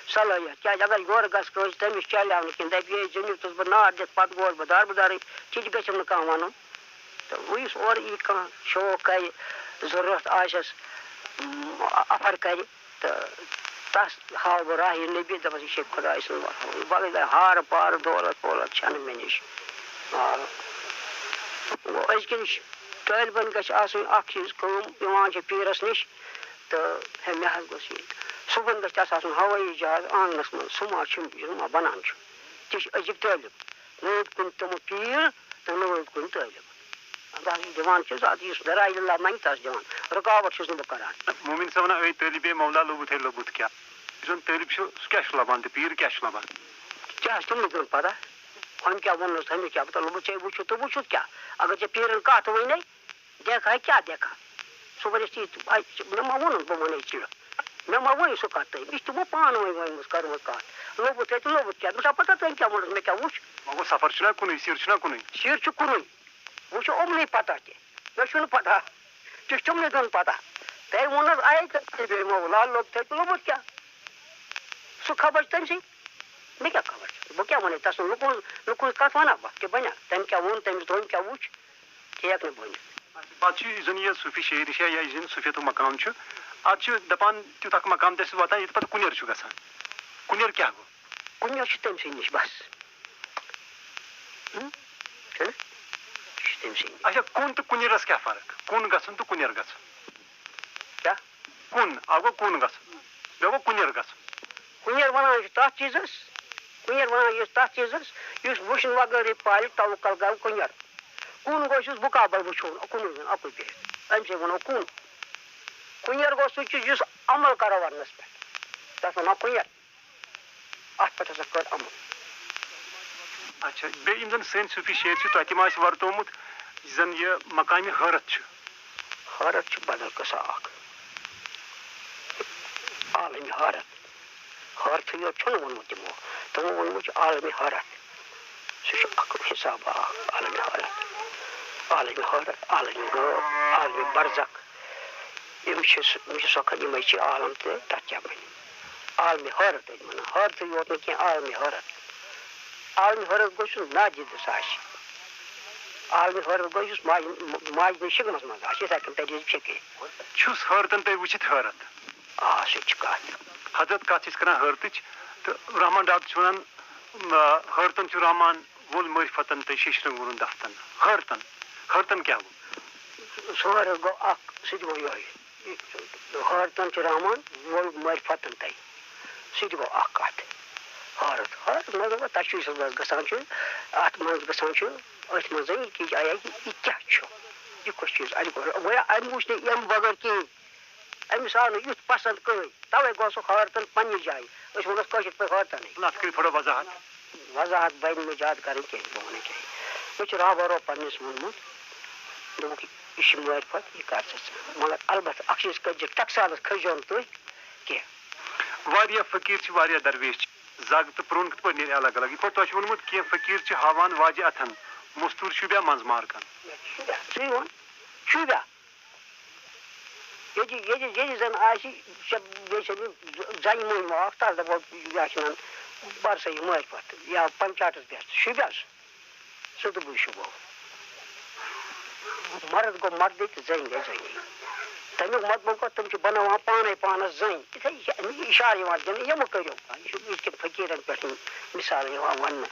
صلٲحیت۔ کیازِ اگر یورٕ گژھٕ کٲنٛسہِ، تٔمِس چلیو نہٕ کینٛہہ، دَپہِ، "ہے، زٔمیٖن تُلہٕ بہٕ نار دِتھ، پَتہٕ گوس بہٕ داربٕدارٕے"، تہِ تہِ گژھٮ۪م نہٕ کانٛہہ وَنُن۔ تہٕ وۄنۍ یُس اورٕ یی کانٛہہ شوق کَرِ، ضوٚرتھ آسٮ۪س، م، اَفَر کَرِ، تہٕ تَس ہاوٕ بہٕ راہِ نبی، دَپَس، "یہِ چھے خۄداے سُنٛد وَفا۔" وَلہٕ گٔے ہارٕ پارٕ، دولت پولت چھَنہٕ مےٚ نِش۔ آ۔ گوٚو، أزکٮ۪ن ش-، طٲلبَن گژھِ آسٕنۍ اَکھ چیٖز کٲم، یِوان چھِ پیٖرَس نِش تہٕ ہے، مےٚ حظ گوٚژھ یہِ۔ صُبحَن گژھِ تَس آسُن ہوٲیی جہاز آنٛگنَس منٛز، سُہ ما چھُ، یہِ ما بَنان چھُ۔ تہِ چھِ أزِکۍ طٲلب۔ نہ ییٚتہِ کُنہِ تِمو پیٖر تہٕ نہ ییٚتہِ کُنہِ طٲلب۔ اَتھ حظ دِوان چھِس، اَتھ یُس دَرایہِ اللہ مَنٛگہِ، تَس دِوان۔ رُکاوَٹ چھُس نہٕ بہٕ کَران۔ مومِن صٲبَن أے طٲلبِ مولا لوٚبُت ہے لوٚبُت کیٛاہ؟ یُس زَن طٲلب چھُ، سُہ کیٛاہ چھُ لَبان تہٕ پیٖر کیٛاہ چھُ لَبان؟ کیٛاہ آسہِ تِمنٕے دیُن پَتہ؟ ہُمۍ کیٛاہ ووٚننَس، ہُمِس کیٛاہ پَتہ؟ لوٚبُت ژےٚ وٕچھُتھ تہٕ وٕچھُتھ کیٛاہ؟ اگر ژےٚ پیٖرَن کَتھ وَنے، دیکھا ہے کیٛاہ دیکھا؟ سُہ وَنٮ۪س تی، مےٚ ما ووٚنُن، بہٕ وَنے ژےٚ۔ مےٚ ما ووٚن سُہ کَتھ تۄہہِ؟ مےٚ چھِ تِمو پانہٕ ؤنۍ ؤنمٕژ، کٔرمٕژ کَتھ۔ لوٚبُت ہے تہٕ لوٚبُت کیٛاہ؟ مےٚ چھا پَتہ تۄہہِ کیٛاہ ووٚنُس، مےٚ کیٛاہ وُچھ؟ وۄنۍ گوٚو سفر چھُنہ کُنُے، سِر چھُنہ کُنُے۔ سِر چھُ کُنُے۔ وۄنۍ چھُ یِمنٕے پَتہ تہِ۔ مےٚ چھُنہٕ پَتہ۔ تہِ چھُ تِمنٕے دۄن پَتہ۔ تۄہہِ ووٚن حظ آیے تہٕ تیٚلہِ بیٚیہِ مو لال لوٚب تۄہہِ تہٕ لوٚبُت کیٛاہ؟ سُہ خبر چھُ تٔمۍ سٕے۔ مےٚ کیٛاہ خبر چھِ؟ بہٕ کیٛاہ وَنَے تَس؟ لُکَن، لُکَن ہٕنٛز کَتھ وَنہ بہٕ؟ تہِ بَنیٛا؟ تٔمۍ کیٛاہ ووٚن؟ تٔمِس دوٚن کیٛاہ وُچھ؟ ٹھیک نہٕ بٔنِتھ۔ پتہٕ چھُ یُس زن یہِ صوٗفی شٲعری چھےٚ یا یُس زن صوٗفیتُک مقام چھُ، اتھ چھُ دپان تیُتھ اکھ مقام تہِ آسہِ واتان ییٚتہِ پتہٕ کُنٮ۪ر چھُ گژھان۔ کُنٮ۪ر کیٛاہ گوٚو؟ کُنٮ۪ر چھُ تٔمۍ سٕے نِش بس۔ ہُم؟ چھُنہ؟ یہِ چھُ تٔمۍ سٕے نِش۔ اچھا، کُن تہٕ کُنٮ۪رس کیٛاہ فرق؟ کُن گژھُن تہٕ کُنٮ۪ر گژھُن۔ کیٛاہ؟ کُن، اکھ گوٚو کُن گژھُن، بیٚیہِ گوٚو کُنٮ۪ر گژھُن۔ کُنٮ۪ر وَنان چھِ تَتھ چیٖزَس، کُنٮ۪ر وَنان چھِ تَتھ چیٖزَس، یُس وٕچھنہٕ وغٲرٕے پالہِ، توکل گوٚو کُنٮ۪ر۔ کُن گوٚو یُس مُقابل وٕچھو نہٕ، کُنُے زوٚن، اَکُے بِہِتھ۔ أمۍ سٕے وَنو کُن۔ کُنٮ۪ر گوٚو سُہ چیٖز یُس عمل کَرو وَننَس پٮ۪ٹھ۔ تَتھ وَنان کُنٮ۪ر۔ اَتھ پٮ۪ٹھ ہسا کٔر عمل۔ اچھا، بیٚیہِ یِم زَن سٲنۍ صوٗفی شٲعر چھِ، تۄہہِ تہِ ما آسہِ ورتومُت، یُس زَن یہِ مقامِ حٲرت چھُ؟ حٲرت چھُ بدل قٕصہ اکھ۔ عالمِ حٲرت۔ حٲرتھٕے یوت چھُنہٕ ووٚنمُت تِمو۔ تِمو ووٚنمُت چھُ عالمِ حٲرت۔ سُہ چھُ اکھ حساب اکھ، عالمِ حٲرت۔ عالمِ حٲرت، عالمِ غٲب، عالمِ برزخ۔ یِم چھِ سُہ، یِم چھِ سۄ کھٔنۍ، یِمَے چھِ عالم تہٕ تَتھ کیٛاہ وَنہِ؟ عالمِ حٲرت ٲسۍ وَنان، حٲرتٕے یوت نہٕ کینٛہہ، عالمِ حٲرت۔ عالمِ حٲرت گوٚو سُہ نادِدَس آسہِ۔ عالمِ حٲرت گوٚو یُس ماجہِ، ماجہِ ہٕنٛدِس شِکمَس منٛز آسہِ، یِتھَے کٔنۍ تَتہِ ییٚلہِ فِکرِ۔ چھُس حٲرتَن تۄہہِ وٕچھِتھ حٲرت۔ آ، سُہ تہِ چھِ کَتھ۔ حضرت کَتھ چھِ أسۍ کَران حٲرتٕچ، تہٕ رحمان ڈاکٹر چھُ وَنان، آ، حٲرتَن چھُ رحمان وول معرفتَن تہٕ شیشرَن ووٚنُن دفتَن۔ حٲرتَن، حٲرتَن کیٛاہ گوٚو؟ سُہ حٲرت گوٚو اَکھ، سُہ تہِ گوٚو یِہوٚے۔ حٲرتَن چھُ رحمان وول معرفتَن تَے۔ سُہ تہِ گوٚو اَکھ کَتھ۔ حٲرت، حٲرت مطلب تَشویٖشَس منٛز گژھان چھُ، اَتھ منٛز گژھان چھُ، أتھۍ منٛز زَن یہِ کہِ آیا کہِ یہِ کیٛاہ چھُ؟ یہِ کُس چیٖز؟ اَمہِ گوٚو، گویا اَمہِ وٕچھ نہٕ اَمہِ بغٲر کِہیٖنۍ۔ أمِس آو نہٕ یُتھ پَسنٛد کٕہٕنۍ، تَوَے گوٚو سُہ حٲرتَن پنٛنہِ جایہِ۔ أسۍ وَنوس کٲشِر پٲٹھۍ حٲرتَنٕے۔ نہ، اَتھ کٔرِو تھوڑا وضاحت۔ وضاحت بَنہِ نہٕ زیادٕ کَرٕنۍ کینٛہہ، بہٕ وَنَے ژےٚ۔ مےٚ چھُ رابعہ روپَنَس ووٚنمُت، دوٚپُکھ، یہِ چھِ معرفت، یہِ کَر ژٕ ژٕ۔ مگر البتہ اَکھ چیٖز کٔرۍ زِ ٹَکسالَس کھٔسۍزیو نہٕ تُہۍ کینٛہہ۔ واریاہ فقیٖر چھِ، واریاہ درویش چھِ۔ زَگ تہٕ پرٛون کِتھ پٲٹھۍ نیرِ الگ الگ؟ یِتھ پٲٹھۍ تۄہہِ چھُ ووٚنمُت، کینٛہہ فقیٖر چھِ ہاوان واجہِ اَتھَن، مستوٗر شوٗبیا منٛز مارکَن۔ شوٗبیا، ژٕے وَن، شوٗبیا۔ ییٚتہِ، ییٚتہِ، ییٚتہِ زَن آسہِ، ژےٚ بیٚیہِ چھےٚ نہٕ زَنہِ مٔنٛزۍ ما اَکھ، تَس دَپو، یہِ کیٛاہ چھِ وَنان، بَر سا یہِ معرفت یا پنچاتَس بیٚہہ ژٕ، شوٗبیا سُہ؟ ژٕ تہٕ بٕے شوٗبو۔ مرد گوٚو مردٕے تہٕ زٔنۍ گٔے زٔنی۔ تَمیُک مطلب گوٚو، تِم چھِ بَناوان پانَے پانَس زٔنۍ۔ یِتھَے یہِ چھِ اَمہِ اِشارٕ یِوان دِنہٕ، یِمہٕ کٔرِو۔ یہِ چھُ یِتھ کٔنۍ فقیٖرَن پٮ۪ٹھ یِم مِثال یِوان وَننہٕ۔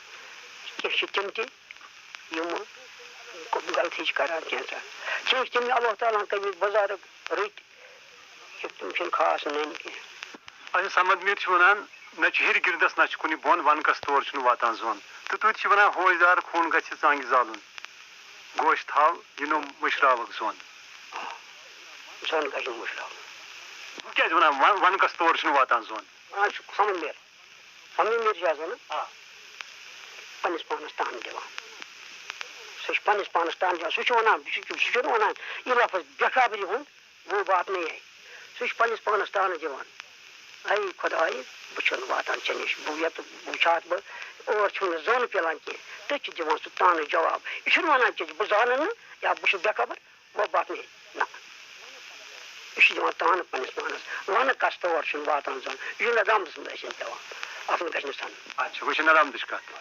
کینٛہہ چھِ تِم تہِ، یِم غلطی چھِ کَران کینٛژھا۔ کینٛہہ چھِ تِم اللہ تعالیٰ ہَن کٔرمٕتۍ بُزرگ رٕتۍ، یہِ تِم چھِنہٕ خاص نٔنۍ کینٛہہ۔ اچھا، صمد میٖر چھُ وَنان، نہ چھُ ہیٚرِ گِرِندَس، نہ چھُ کُنہِ بۄن، وَنکَس تور چھُنہٕ واتان زوٚن۔ تہٕ تُہۍ تہِ چھِو وَنان، ہوش دار خوٗن گژھِ ژانٛگہِ زالُن، گوش تھاو، یہِ نوٚم مٔشراوَکھ زوٚن۔ زوٚن گژھِ نہٕ مٔشراوُن۔ بہٕ کیٛازِ وَنان، وَن-، وَنکَس تور چھُنہٕ واتان زوٚن؟ وَنان چھُ صمد میٖر۔ صمد میٖر چھُ آز وَنان، آ۔ پنٛنِس پانَس تان دِوان۔ سُہ چھُ پنٛنِس پانَس تان دِوان۔ سُہ چھُ وَنان، سُہ چھُ، سُہ چھُنہٕ وَنان یہِ لفظ بے خبری ہُنٛد، وہ بات نہیں ہے۔ سُہ چھُ پنٛنِس پانَس تانہٕ دِوان۔ اے خۄداے، بہٕ چھُنہٕ واتان ژےٚ نِش، بہٕ یَتہٕ وٕچھٕ ہَتھ بہٕ، اور چھُم نہٕ زوٚن پِلان کینٛہہ۔ تٔتھۍ چھُ دِوان سُہ تانہٕ جواب۔ یہِ چھُنہٕ وَنان ژےٚ بہٕ زانَن نہٕ یا بہٕ چھُس بے خبر، وہ بات نہیں ہے۔ نہ۔ یہِ چھُ دِوان تانہٕ پنٛنِس پانَس۔ وَنہٕ کَس تور چھُنہٕ واتان زوٚن۔ یہِ چھُنہٕ ندامتَس منٛز ٲسِتھ پٮ۪وان۔ اَتھ منٛز گژھِ نہٕ سَنُن۔ اچھا، وۄنۍ چھِ ندامتٕچ کَتھ۔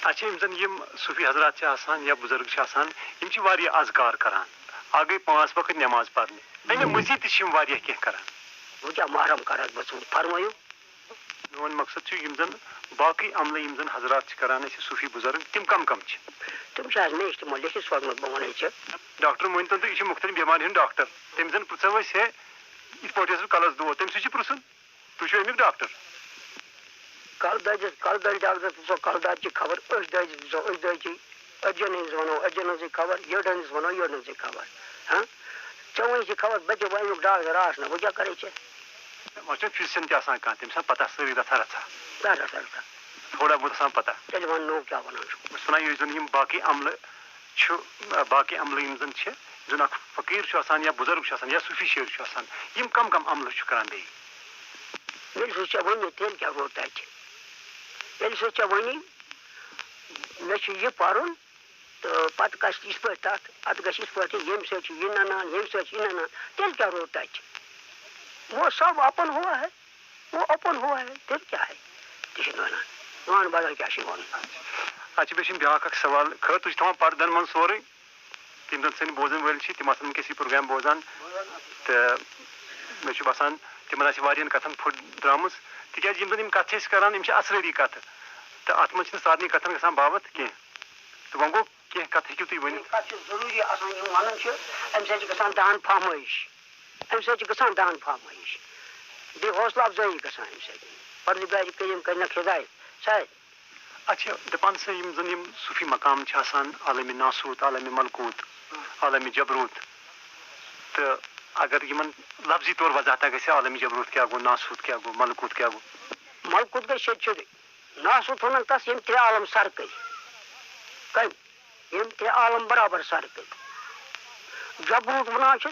اچھا، یِم زَن یِم صوٗفی حضرات چھِ آسان یا بُزرگ چھِ آسان، یِم چھِ واریاہ اذکار کَران۔ اَکھ گٔے پانٛژھ وقت نٮ۪ماز پَرنہِ۔ اَمہِ مٔزیٖد تہِ چھِ یِم واریاہ کینٛہہ کَران۔ وۄنۍ کیٛاہ محرم کَرَکھ بہٕ ژٕ؟ فرمٲیِو۔ میون مقصد چھُ، یِم زَن باقٕے عملہٕ، یِم زَن حضرات چھِ کَران اَسہِ صوٗفی بُزرگ، تِم کَم کَم چھِ؟ تِم چھِ حظ مےٚ نِش تِمو لیکھِتھ سوزمُت، بہٕ وَنَے ژےٚ۔ ڈاکٹر مٲنۍ تو تُہۍ، یہِ چھُ مُختٔلِف بٮ۪مارِ ہُنٛد ڈاکٹر۔ تٔمۍ زَن پرٛژھو أسۍ، ہے، یِتھ پٲٹھۍ ٲسٕس کَلَس دود، تٔمۍ سۭتۍ چھُ پرٛژھُن۔ تُہۍ چھِو اَمیُک ڈاکٹر؟ کَلہٕ دٲدِس، کَلہٕ دٲدۍ ڈاکٹر پرٛژھو کَلہٕ دادِ چھِ خبر، أچھ دٲدِس پرٛژھو أچھ دٲدۍ چھِ، أڈجَن ہٕنٛز وَنو أڈجَن ہٕنٛزٕے خبر، یٔڈ ہٕنٛز وَنو یٔڈ ہٕنٛزٕے خبر۔ ہاں؟ ژےٚ وۄنۍ چھِ خبر، بہٕ تہِ وۄنۍ اَمیُک ڈاکٹر آس نہ، بہٕ کیٛاہ کَرے ژےٚ؟ وۄنۍ چھُنہ فِزِشَن تہِ آسان کانٛہہ، تٔمِس چھِ آسان پَتہ سٲرٕے رَژھا رَژھا۔ کیٛاہ رَژھا رَژھا؟ تھوڑا بہت آسان پَتہ۔ تیٚلہِ وَن نوٚو کیٛاہ وَنان چھُکھ؟ بہٕ چھُس وَنان، یُس زَن یِم باقٕے عملہٕ چھُ، باقٕے عملہٕ یِم زَن چھِ، یُس زَن اَکھ فقیٖر چھُ آسان یا بُزرگ چھُ آسان یا صوٗفی شٲعر چھُ آسان، یِم کَم کَم عملہٕ چھُ کَران بیٚیہِ؟ ییٚلہِ سُہ ژےٚ وَنہِ، تیٚلہِ کیٛاہ روٗد تَتہِ؟ ییٚلہِ سُہ ژےٚ وَنہِ، مےٚ چھُ یہِ پَرُن، تہٕ پَتہٕ گژھِ یِتھ پٲٹھۍ تَتھ، اَتھ گژھِ یِتھ پٲٹھۍ، ییٚمہِ سۭتۍ چھُ یہِ نَنان، ییٚمہِ سۭتۍ چھُ یہِ نَنان، تیٚلہِ کیٛاہ روٗد تَتہِ؟ وہ سب اَپُن ہوا ہے، وہ اَپُن ہوا ہے، تیٚلہِ کیٛاہ ہے؟ تہِ چھِنہٕ وَنان، وَن بدل کیٛاہ چھُے وَنُن۔ اَچھا، بیٚیہِ چھُم بیٛاکھ اَکھ سوال، خٲر، تُہۍ چھِو تھاوان پَردَن منٛز سورُے؟ یِم زَن سٲنۍ بوزَن وٲلۍ چھِ، تِم آسَن وٕنکیٚس یہِ پروگرام بوزان۔ تہٕ مےٚ چھُ باسان، تِمَن آسہِ واریاہَن کَتھَن پھُٹ درٛامٕژ، تِکیٛازِ یِم زَن یِم کَتھٕ چھِ أسۍ کَران، یِم چھِ اَسرٲری کَتھٕ۔ تہٕ اَتھ منٛز چھِنہٕ سارنٕے کَتھَن گژھان باوَتھ کینٛہہ۔ تہٕ وۄنۍ گوٚو، کینٛہہ کَتھٕ ہیٚکِو تُہۍ ؤنِتھ؟ کَتھ چھِ ضروٗری آسان، یِم وَنان چھِ، اَمہِ سۭتۍ چھِ گژھان دَہَن فہمٲیِش۔ اَمہِ سۭتۍ چھِ گژھان دَہَن فہمٲیِش۔ بیٚیہِ حوصلہٕ اَفزٲیی گژھان اَمہِ سۭتۍ۔ پَروَردِگارِ کٔریٖم کٔرِنَکھ ہدایت۔ سارِ۔ اچھا، دَپان چھِ، یِم زَن یِم صوٗفی مقام چھِ آسان، عالمِ ناسوت، عالمِ ملکوت، عالمِ جبروت، تہٕ اگر یِمَن لفظی طور وضاحتہ گژھِ، عالمِ جبروت کیٛاہ گوٚو، ناسوت کیٛاہ گوٚو، ملکوت کیٛاہ گوٚو؟ ملکوت گٔے شیٚیہِ چیٖزٕے۔ ناسوت وَنان تَس، یِم ترٛےٚ عالم سَر کٔرۍ۔ کٔمۍ؟ یِم ترٛےٚ عالم برابر سَر کٔرۍ۔ جبروت وَنان چھِ،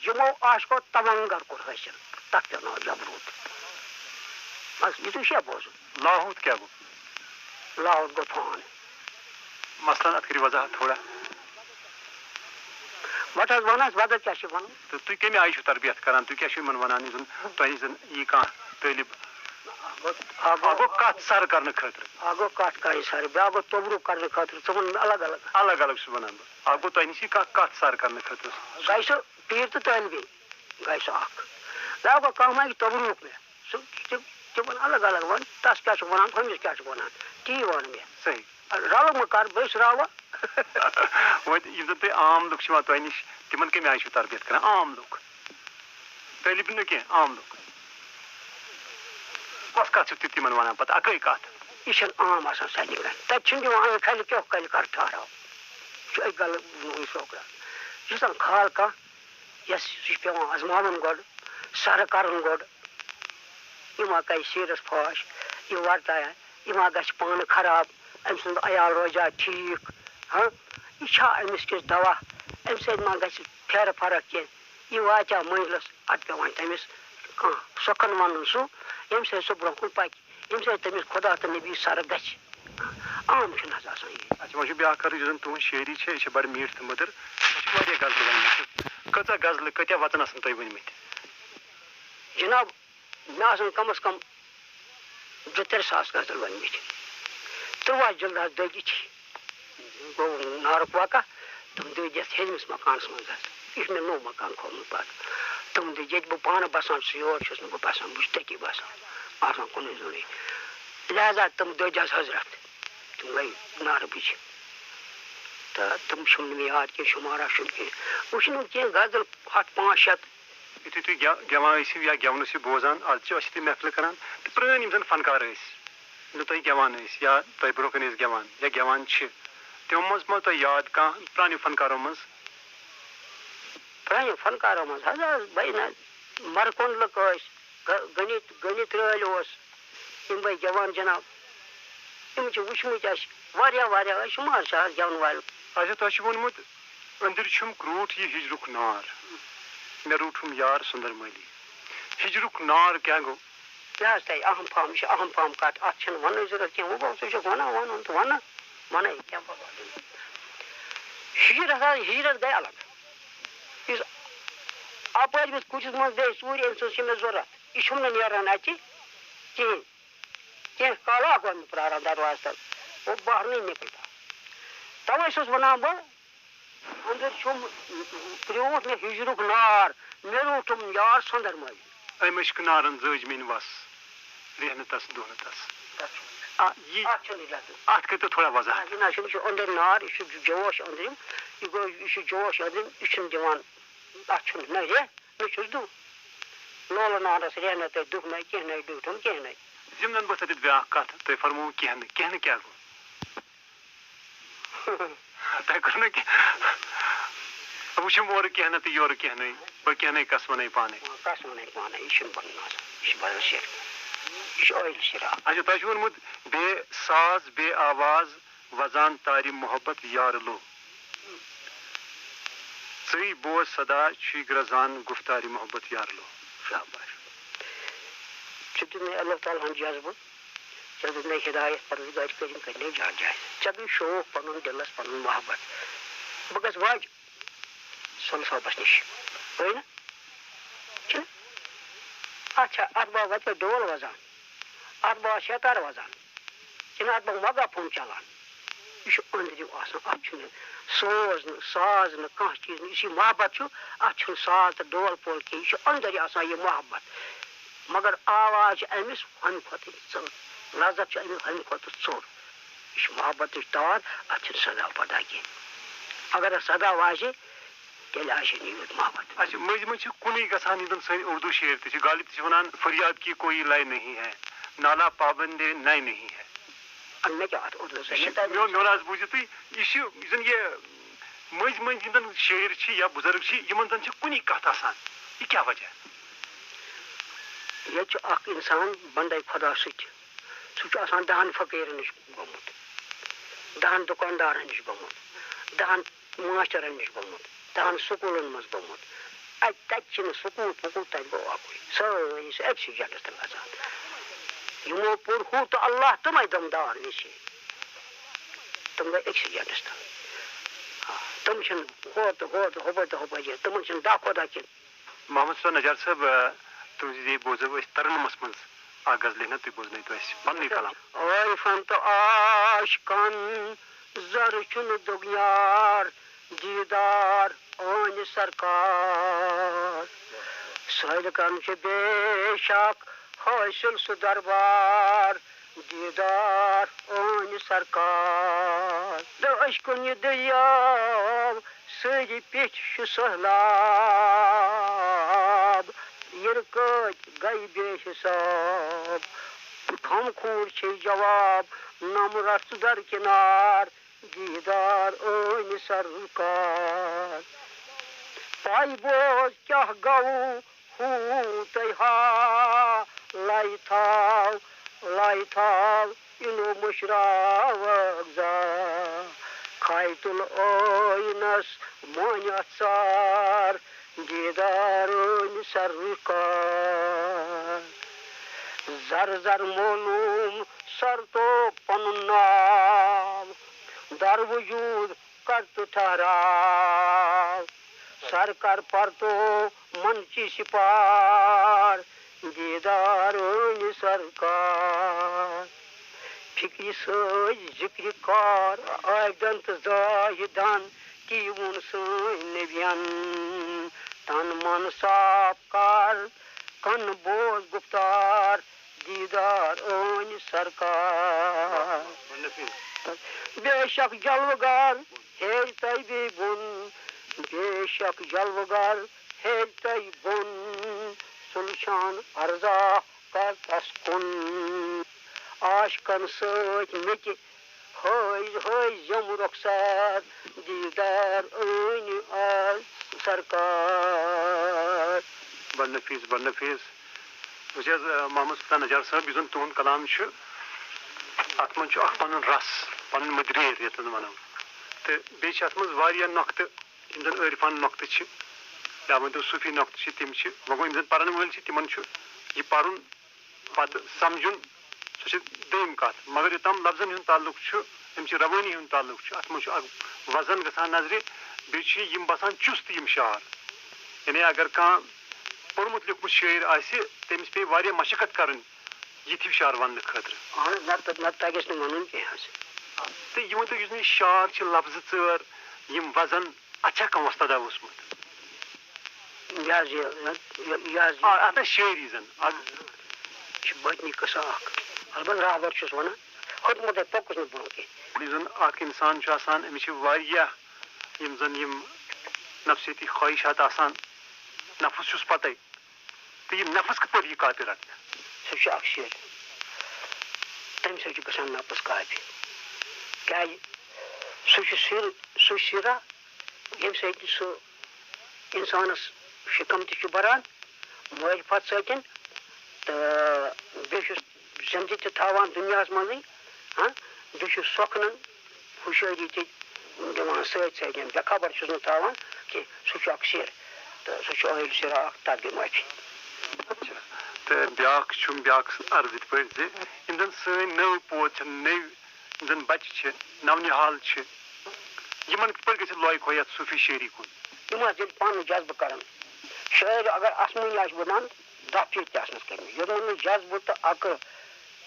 یِمو عاشقو توانگر کوٚر حٲصِل، تَتھ پیوٚو ناو جبروت۔ بَس، یِتُے چھُ بوزُن۔ لاہوت کیٛاہ گوٚو؟ لاہوت گوٚو فان۔ مثلاً، اَتھ کٔرِو وضاحت تھوڑا۔ وَٹ حظ وَن حظ، وَدَر کیٛاہ چھِ وَنُن؟ تہٕ تُہۍ کَمہِ آیہِ چھِو تربیت کران؟ تُہۍ کیٛاہ چھِو یِمَن وَنان، یُس زَن تۄہہِ نِش زَن یی کانٛہہ طٲلب؟ اکھ گوٚو کتھ سر کرنہٕ خٲطرٕ۔ اکھ گوٚو کتھ کرنہٕ سر، بیاکھ گوٚو توٚبرُک کرنہٕ خٲطرٕ، ژٕ وَن مےٚ الگ الگ۔ الگ الگ چھُس وَنان بہٕ۔ اکھ گوٚو تۄہہِ نِش یہِ کانٛہہ کتھ سر کرنہٕ خٲطرٕ۔ گژھِ سُہ پیٖر تہٕ طٲلبہِ، گژھِ سُہ اکھ۔ بیاکھ گوٚو کانٛہہ ما یہِ توٚبرُک مےٚ۔ سُہ تہِ، تِمن الگ الگ وَن، تَس کیٛاہ چھُکھ وَنان، ہُمِس کیٛاہ چھُکھ وَنان، تی وَن مےٚ۔ صحیح۔ رَلہٕ مہٕ کر، بہٕ چھُس راوان۔ وۄنۍ یِم زَن تۄہہِ عام لُکھ چھِ یِوان تۄہہِ نِش، تِمن کَمہِ آیہِ چھِو تربیت کران؟ عام لُکھ، طٲلب علم نہٕ کینٛہہ، عام لُکھ۔ کۄس کَتھ چھِو تُہۍ تِمن وَنان پَتہٕ؟ اَکٕے کَتھ۔ یہِ چھَنہٕ عام آسان سارنٕے کَرٕنۍ۔ تَتہِ چھِنہٕ دِوان أنۍ کھَلہِ کیٛاہ کَلہِ کَر ٹھہراو۔ یہِ چھُ أکۍ گَلہٕ سوکرا۔ یُس زَن کھال کانٛہہ، یَس، سُہ چھُ پٮ۪وان آزماوُن گۄڈٕ، سَرٕ کَرُن گۄڈٕ۔ یہِ ما کَرِ سیٖرَس پھاش، یہِ وَرتایہ، یہِ ما گژھِ پانہٕ خراب، أمۍ سُنٛد عیال روزیٛا ٹھیٖک؟ ہاں، یہِ چھا أمِس کِژھ دوا؟ اَمہِ سۭتۍ ما گژھِ پھیرٕ فرق کینٛہہ؟ یہِ واتیٛا مٔنٛزلَس، اَدٕ پٮ۪وان تٔمِس کانٛہہ سۄکھَن وَنُن سُہ، ییٚمہِ سۭتۍ سُہ برٛونٛہہ کُن پَکہِ، ییٚمہِ سۭتۍ تٔمِس خۄدا تہٕ نبی سَرٕ گژھِ۔ عام چھُنہٕ حظ آسان یہِ۔ اچھا، وۄنۍ چھُ بیٛاکھ کَتھ، یُس زَن تُہٕنٛز شٲعری چھےٚ، یہِ چھےٚ بَڑٕ میٖٹھ تہٕ مٔدٕر۔ تۄہہِ چھِ واریاہ غزلہٕ ؤنۍمٕژ۔ کۭژاہ غزلہٕ، کۭتیٛاہ وَژَن آسَن تۄہہِ ؤنۍمٕتۍ؟ جِناب، مےٚ آسَن کم از کم زٕ ترٛےٚ ساس غزل ؤنۍمٕتۍ۔ تُرٛواہ جِلد حظ دٔگۍ یِتھی۔ گوٚو نارُک واقعہ، تِم دٔگۍ یَتھ ہیٚرمِس مکانَس منٛز حظ۔ یُس مےٚ نوٚو مکان کھوٗلمُت پَتہٕ۔ تِم دٔگۍ ییٚتہِ بہٕ پانہٕ بَسان چھُس، یور چھُس نہٕ بہٕ بَسان، بہٕ چھُس تٔتی بَسان، آسان کُنُے زوٚنُے۔ لہذا تِم دٔگۍ حظ حضرت، تِم گٔے نارٕ بٕجہِ۔ تہٕ تِم چھِم نہٕ مےٚ یاد کینٛہہ، شُمارا چھُنہٕ کینٛہہ۔ وۄنۍ چھِنہٕ کینٛہہ غزل ہَتھ پانٛژھ شیٚتھ۔ یُتھُے تُہۍ گٮ۪و-، گٮ۪وان ٲسِو یا گٮ۪ونہٕ ٲسِو بوزان، آز چھِ أسۍ تہِ محفلہٕ کران، تہٕ پرٛٲنۍ یِم زَن فنکار ٲسۍ، یِم نہٕ تۄہہِ گٮ۪وان ٲسۍ یا تۄہہِ برٛونٛہہ کَنہِ ٲسۍ گٮ۪وان یا گٮ۪وان چھِ، تِمو منٛز ما تۄہہِ یاد کانٛہہ پرٛانیو فنکارو منٛز؟ پرٛانیو فنکارو منٛز حظ ٲس بَے نہ، مَرٕ کۄنٛڈلہٕ ٲسۍ، غ-، غنی، غنی ترٛٲلۍ اوس، یِم بَے جوان جناب، یِم چھِ وٕچھمٕتۍ اَسہِ واریاہ، واریاہ، أسۍ شُمار چھِ اَتھ گٮ۪ونہٕ والٮ۪ن۔ اچھا، تۄہہِ چھُ ووٚنمُت، أنٛدٕرۍ چھُم کرٛوٗٹھ یہِ ہِجرُک نار، مےٚ روٗٹھُم یار سُندر مٲلی۔ ہِجرُک نار کیٛاہ گوٚو؟ کیٛاہ حظ تۄہہِ اہم فہم، یہِ چھِ اہم فہم کَتھ، اَتھ چھَنہٕ وَننٕچ ضوٚرَتھ کینٛہہ، وۄنۍ گوٚو ژٕ چھُکھ وَنان، وَنُن تہٕ وَنہٕ، وَنَے، کیٛاہ پَرواے۔ ہِجرت حظ، ہِجرت گٔے الگ۔ یُس اَپٲرۍ یُس کُٹھِس منٛز بیٚہہِ ژوٗرِ، أمۍ سٕنٛز چھِ مےٚ ضوٚرَتھ، یہِ چھُم نہٕ نیران اَتہِ کِہیٖنۍ۔ کینٛہہ کالہ گوٚو مےٚ پرٛاران دروازٕ تَل، وہ باہر نہیں نکلتا۔ تَوَے چھُس وَنان بہٕ، أنٛدٕرۍ چھُم کرٛوٗٹھ مےٚ ہِجرُک نار، مےٚ روٗٹھُم یار سۄنٛدر مٲلۍ۔ أمۍ عشقہٕ نارَن زٲج میٛٲنۍ وَس، ریٚہہ نہٕ تَس، دۄہ نہٕ تَس۔ تَتھ چھُ، آ، یہِ، اَتھ چھُنہٕ اِجازت۔ اَتھ کٔرۍتو تھوڑا وضاحت۔ آ، یہِ نہ چھُنہٕ، یہِ چھُ أنٛدٕرۍ نار، یہِ چھُ جوش أنٛدرِم، یہِ گوٚو، یہِ چھُ جوش أنٛدرِم، یہِ چھُنہٕ دِوان، اَتھ چھُنہٕ نہ ریٚہہ، نہ چھُس دُہ۔ لولہٕ نارَس ریٚہہ نہ تہٕ دُہ نہ، کینٛہہ نہ، ڈیوٗٹھُم کینٛہہ نہ۔ یِم زَن بہٕ تَتٮ۪تھ بیٛاکھ کَتھ، تۄہہِ فرمووُ کینٛہہ نہٕ، کینٛہہ نہٕ کیٛاہ گوٚو؟ تۄہہِ کوٚر نہٕ کینٛہہ۔ وٕچھِم اورٕ کینٛہہ نہٕ تہٕ یورٕ کینٛہہ نٕے۔ بہٕ کینٛہہ نَے کَس وَنَے پانَے۔ کَس وَنَے پانَے، یہِ چھُنہٕ پَنُن آسان، یہِ چھُ بدل شعر۔ یہِ چھُ ٲہِل شعر اَکھ۔ اچھا، تۄہہِ چھُو ووٚنمُت، بے ساز، بے آواز، وَزان تارِ محبت یار لو۔ ژٕے بوز صدا چھُے گرٛزان گُفتارِ محبت یار لو۔ شاباش۔ ژےٚ دیُت مےٚ اللہ تعالیٰ ہَن جذبہٕ، ژےٚ دیُت مےٚ ہدایت، پروردگار کریم کٔرِنَے جان جان۔ ژےٚ گٔے شوق پَنُن دِلَس، پَنُن محبت۔ بہٕ گژھٕ واجہِ صٲبَس نِش۔ گٔے نہ؟ چھُنہ؟ اَتھ چھا، اَتھ باو وَتہِ ڈول وَزان؟ اَتھ باو شیطار وَزان؟ کِنہٕ اَتھ باو مگا فون چَلان؟ یہِ چھُ أنٛدرِم آسان، اَتھ چھُنہٕ سوز نہٕ، ساز نہٕ، کانٛہہ چیٖز نہٕ۔ یُس یہِ محبت چھُ، اَتھ چھُنہٕ ساز تہٕ ڈول پول کینٛہہ، یہِ چھُ أنٛدرِ آسان یہِ محبت۔ مگر آواز چھِ أمِس ہُمہِ کھۄتہٕ ژٔر، لذت چھِ أمِس ہُمہِ کھۄتہٕ ژوٚر۔ یہِ چھِ محبتٕچ تار، اَتھ چھِنہٕ صدا پدا کینٛہہ۔ اگر اَتھ صدا واسہِ، تیٚلہِ آسہِ نہٕ یوٗت محبت۔ اچھا، مٔنٛزۍ مٔنٛزۍ چھِ کُنُے گژھان، یِم زَن سٲنۍ اردو شٲعر تہِ چھِ، غالب تہِ چھِ وَنان، فریاد کی کوئی لے نہیں ہے، نالا پابندِ نَے نہیں ہے۔ اَدٕ مےٚ کیٛاہ اَتھ اردوٗ سۭتۍ؟ یہِ چھِ، مےٚ تَگہِ میون، میون آز بوٗزِو تُہۍ، یہِ چھِ، یُس زَن یہِ مٔنٛزۍ مٔنٛزۍ یِم زَن شٲعر چھِ یا بُزرگ چھِ، یِمَن زَن چھِ کُنی کَتھ آسان۔ یہِ کیٛاہ وجہ؟ ییٚتہِ چھُ اَکھ اِنسان بنٛدَے خۄدا سۭتۍ۔ سُہ چھُ آسان دَہَن فقیٖرَن نِش گوٚمُت، دَہَن دُکاندارَن نِش گوٚمُت، دَہَن ماسٹرَن نِش گوٚمُت، دَہَن سکوٗلَن منٛز گوٚمُت۔ اَتہِ، تَتہِ چھِنہٕ سکوٗل پکوٗل، تَتہِ گوٚو اَکُے۔ سٲری چھِ أکسٕے جَنڈَس تَل اَژان۔ یِمو پوٚر ہُہ تہٕ اللہ، تِمَے دَم دار ویسے۔ تِم گٔے أکسٕے جَنڈَس تَل۔ آ، تِم چھِنہٕ ہورٕ تہٕ ہورٕ تہٕ ہُپٲرۍ تہٕ ہُپٲرۍ کینٛہہ۔ تِمَن چھِنہٕ دَہ خۄدا کینٛہہ۔ محمد صٲب نجار صٲب، آ، تُہٕنٛزِ یہِ بوزو أسۍ ترنمس منٛز، اکھ غزلہِ ہنا تُہۍ بوزنٲیتو اَسہِ پننُے کلام۔ عارفن تہٕ عاشقن زر چھُنہٕ دُگنیار، دیٖدار ٲنۍ سرکار۔ سٲلکن چھُ بے شک حٲصِل سُہ دربار، دیٖدار ٲنۍ سرکار۔ تہٕ عشقُن یہِ دٔریاو سٲری پیٚٹھۍ چھُ سٔہلاب، یِرٕ کٲتۍ گٔے بے حساب۔ خم خوٗر چھے جواب، نم رژھ درکنار، دیٖدار ٲنۍ سرکار۔ پاے بوز کیٛاہ گوٚو ہوٗ تۄہہِ ہا، لَے تھاو، لَے تھاو، اِنو مٔشراوَکھ زا۔ کھاے تُل ٲینَس مٲنِتھ ژار، دیٖدار ٲنۍ سرکار۔ زر زر معلوم سر تو پنُن ناو، در وجود کر تو ٹھہراو۔ سر کر پر تو من چی سپار، دیٖدار ٲنۍ سرکار۔ فکرِ سۭتۍ ذکرِ کار عابدن تہٕ زاہدن، تی ووٚن سٲنۍ نبین۔ تن من صاف کر، کن بوز گفتار، دیٖدار ٲنۍ سرکار۔ بے شک جلوٕ گر ہیٚرِ تۄہہِ بیٚیہِ بۄن، بے شک جلوٕ گر ہیٚرِ تۄہہِ بۄن، سُلچھان ارزاق کر تس کُن۔ عاشقن سۭتۍ مےٚ تہِ ہٲوۍ ہٲوۍ زِم رۄخسار، دیٖدار ٲنۍ آز سرکار۔ بڑٕ نفیٖس، بڑٕ نفیٖس۔ وٕچھ حظ، محمد سلطان نجار صٲب، یُس زَن تُہُنٛد کلام چھُ، اَتھ منٛز چھُ اَکھ پَنُن رَس، پَنُن مٔدریر یَتھ زَن وَنو۔ تہٕ بیٚیہِ چھِ اَتھ منٛز واریاہ نۄقطہٕ، یِم زَن عٲرفانہٕ نۄقطہٕ چھِ، یا ؤنۍتو صوٗفی نۄقطہٕ چھِ، تِم چھِ۔ وۄنۍ گوٚو، یِم زَن پَرَن وٲلۍ چھِ، تِمَن چھُ یہِ پَرُن، پَتہٕ سَمجھُن، سۄ چھِ دوٚیِم کَتھ۔ مگر یوٚتام لفظن ہُنٛد تعلق چھُ، أمۍ چہِ روٲنی ہُنٛد تعلق چھُ، اَتھ منٛز چھُ اَکھ وزن گژھان نظرِ، بیٚیہِ چھِ یِم باسان چُست یِم شعر۔ یعنی اگر کانٛہہ پوٚرمُت لیوٚکھمُت شٲعر آسہِ، تٔمِس پیٚیہِ واریاہ مشقت کَرٕنۍ یِتھۍ ہِوۍ شعر وَننہٕ خٲطرٕ۔ اَہَن حظ، نَتہٕ، نَتہٕ تَگٮ۪س نہٕ وَنُن کینٛہہ حظ۔ تہٕ یہِ ؤنۍتو، یُس نہٕ یہِ شعر چھِ، لفظٕ ژٲر، یِم وزن، اَتھ چھا کانٛہہ وۄستادا اوسمُت؟ یہِ حظ یہِ، یہِ، یہِ حظ یہِ۔ آ، اَتھ ٲس شٲعری زَن۔ اَتھ یہِ چھِ بٲطنی قٕصہٕ اَکھ۔ البتہ راہبر چھُس وَنان، ہیوٚتمُت ہے پوٚکُس نہٕ برٛونٛہہ کینٛہہ۔ یُس زَن اَکھ اِنسان چھُ آسان، أمِس چھِ واریاہ یِم زَن یِم نفسیٲتی خواہشات آسان، نفس چھُس پَتَے۔ تہٕ یہِ نفس کِتھ پٲٹھۍ یی کاپہِ رَٹنہٕ؟ سُہ چھُ اَکھ سِر۔ تَمہِ سۭتۍ چھُ گژھان نفس کاپہِ۔ کیٛازِ؟ سُہ چھُ سِر، سُہ سِرا، ییٚمہِ سۭتۍ سُہ اِنسانَس شِکَم تہِ چھُ بَران معرفت سۭتۍ، تہٕ بیٚیہِ چھُس زِندٕ تہِ تھاوان دُنیاہَس منٛزٕے، ہاں، بیٚیہِ چھُس سۄکھنَن ہُشٲری تہِ دِوان سۭتۍ سۭتۍ، بے خبر چھُس نہٕ تھاوان کینٛہہ۔ سُہ چھُ اَکھ سِر، تہٕ سُہ چھُ عٲیِل سِرا اَکھ، تَتھ گٔے معٲفی۔ اچھا، تہٕ بیٛاکھ چھُم بیٛاکھ عرض یِتھ پٲٹھۍ زِ یِم زَن سٲنۍ نٔو پود چھِ، نٔوۍ یِم زَن بَچہِ چھِ، نَونِحال چھِ، یِمَن کِتھ پٲٹھۍ گژھِ لوے کھوے یَتھ صوٗفی شٲعری کُن؟ یِم حظ ییٚلہِ پانہٕ جذبہٕ کَرَن، شٲعر اگر آسمٲنی آسہِ وَنان، دَہ پھِرِ تہِ آسنَس کٔرمٕتۍ۔ یوٚتَن نہٕ جذبہٕ تہٕ عقل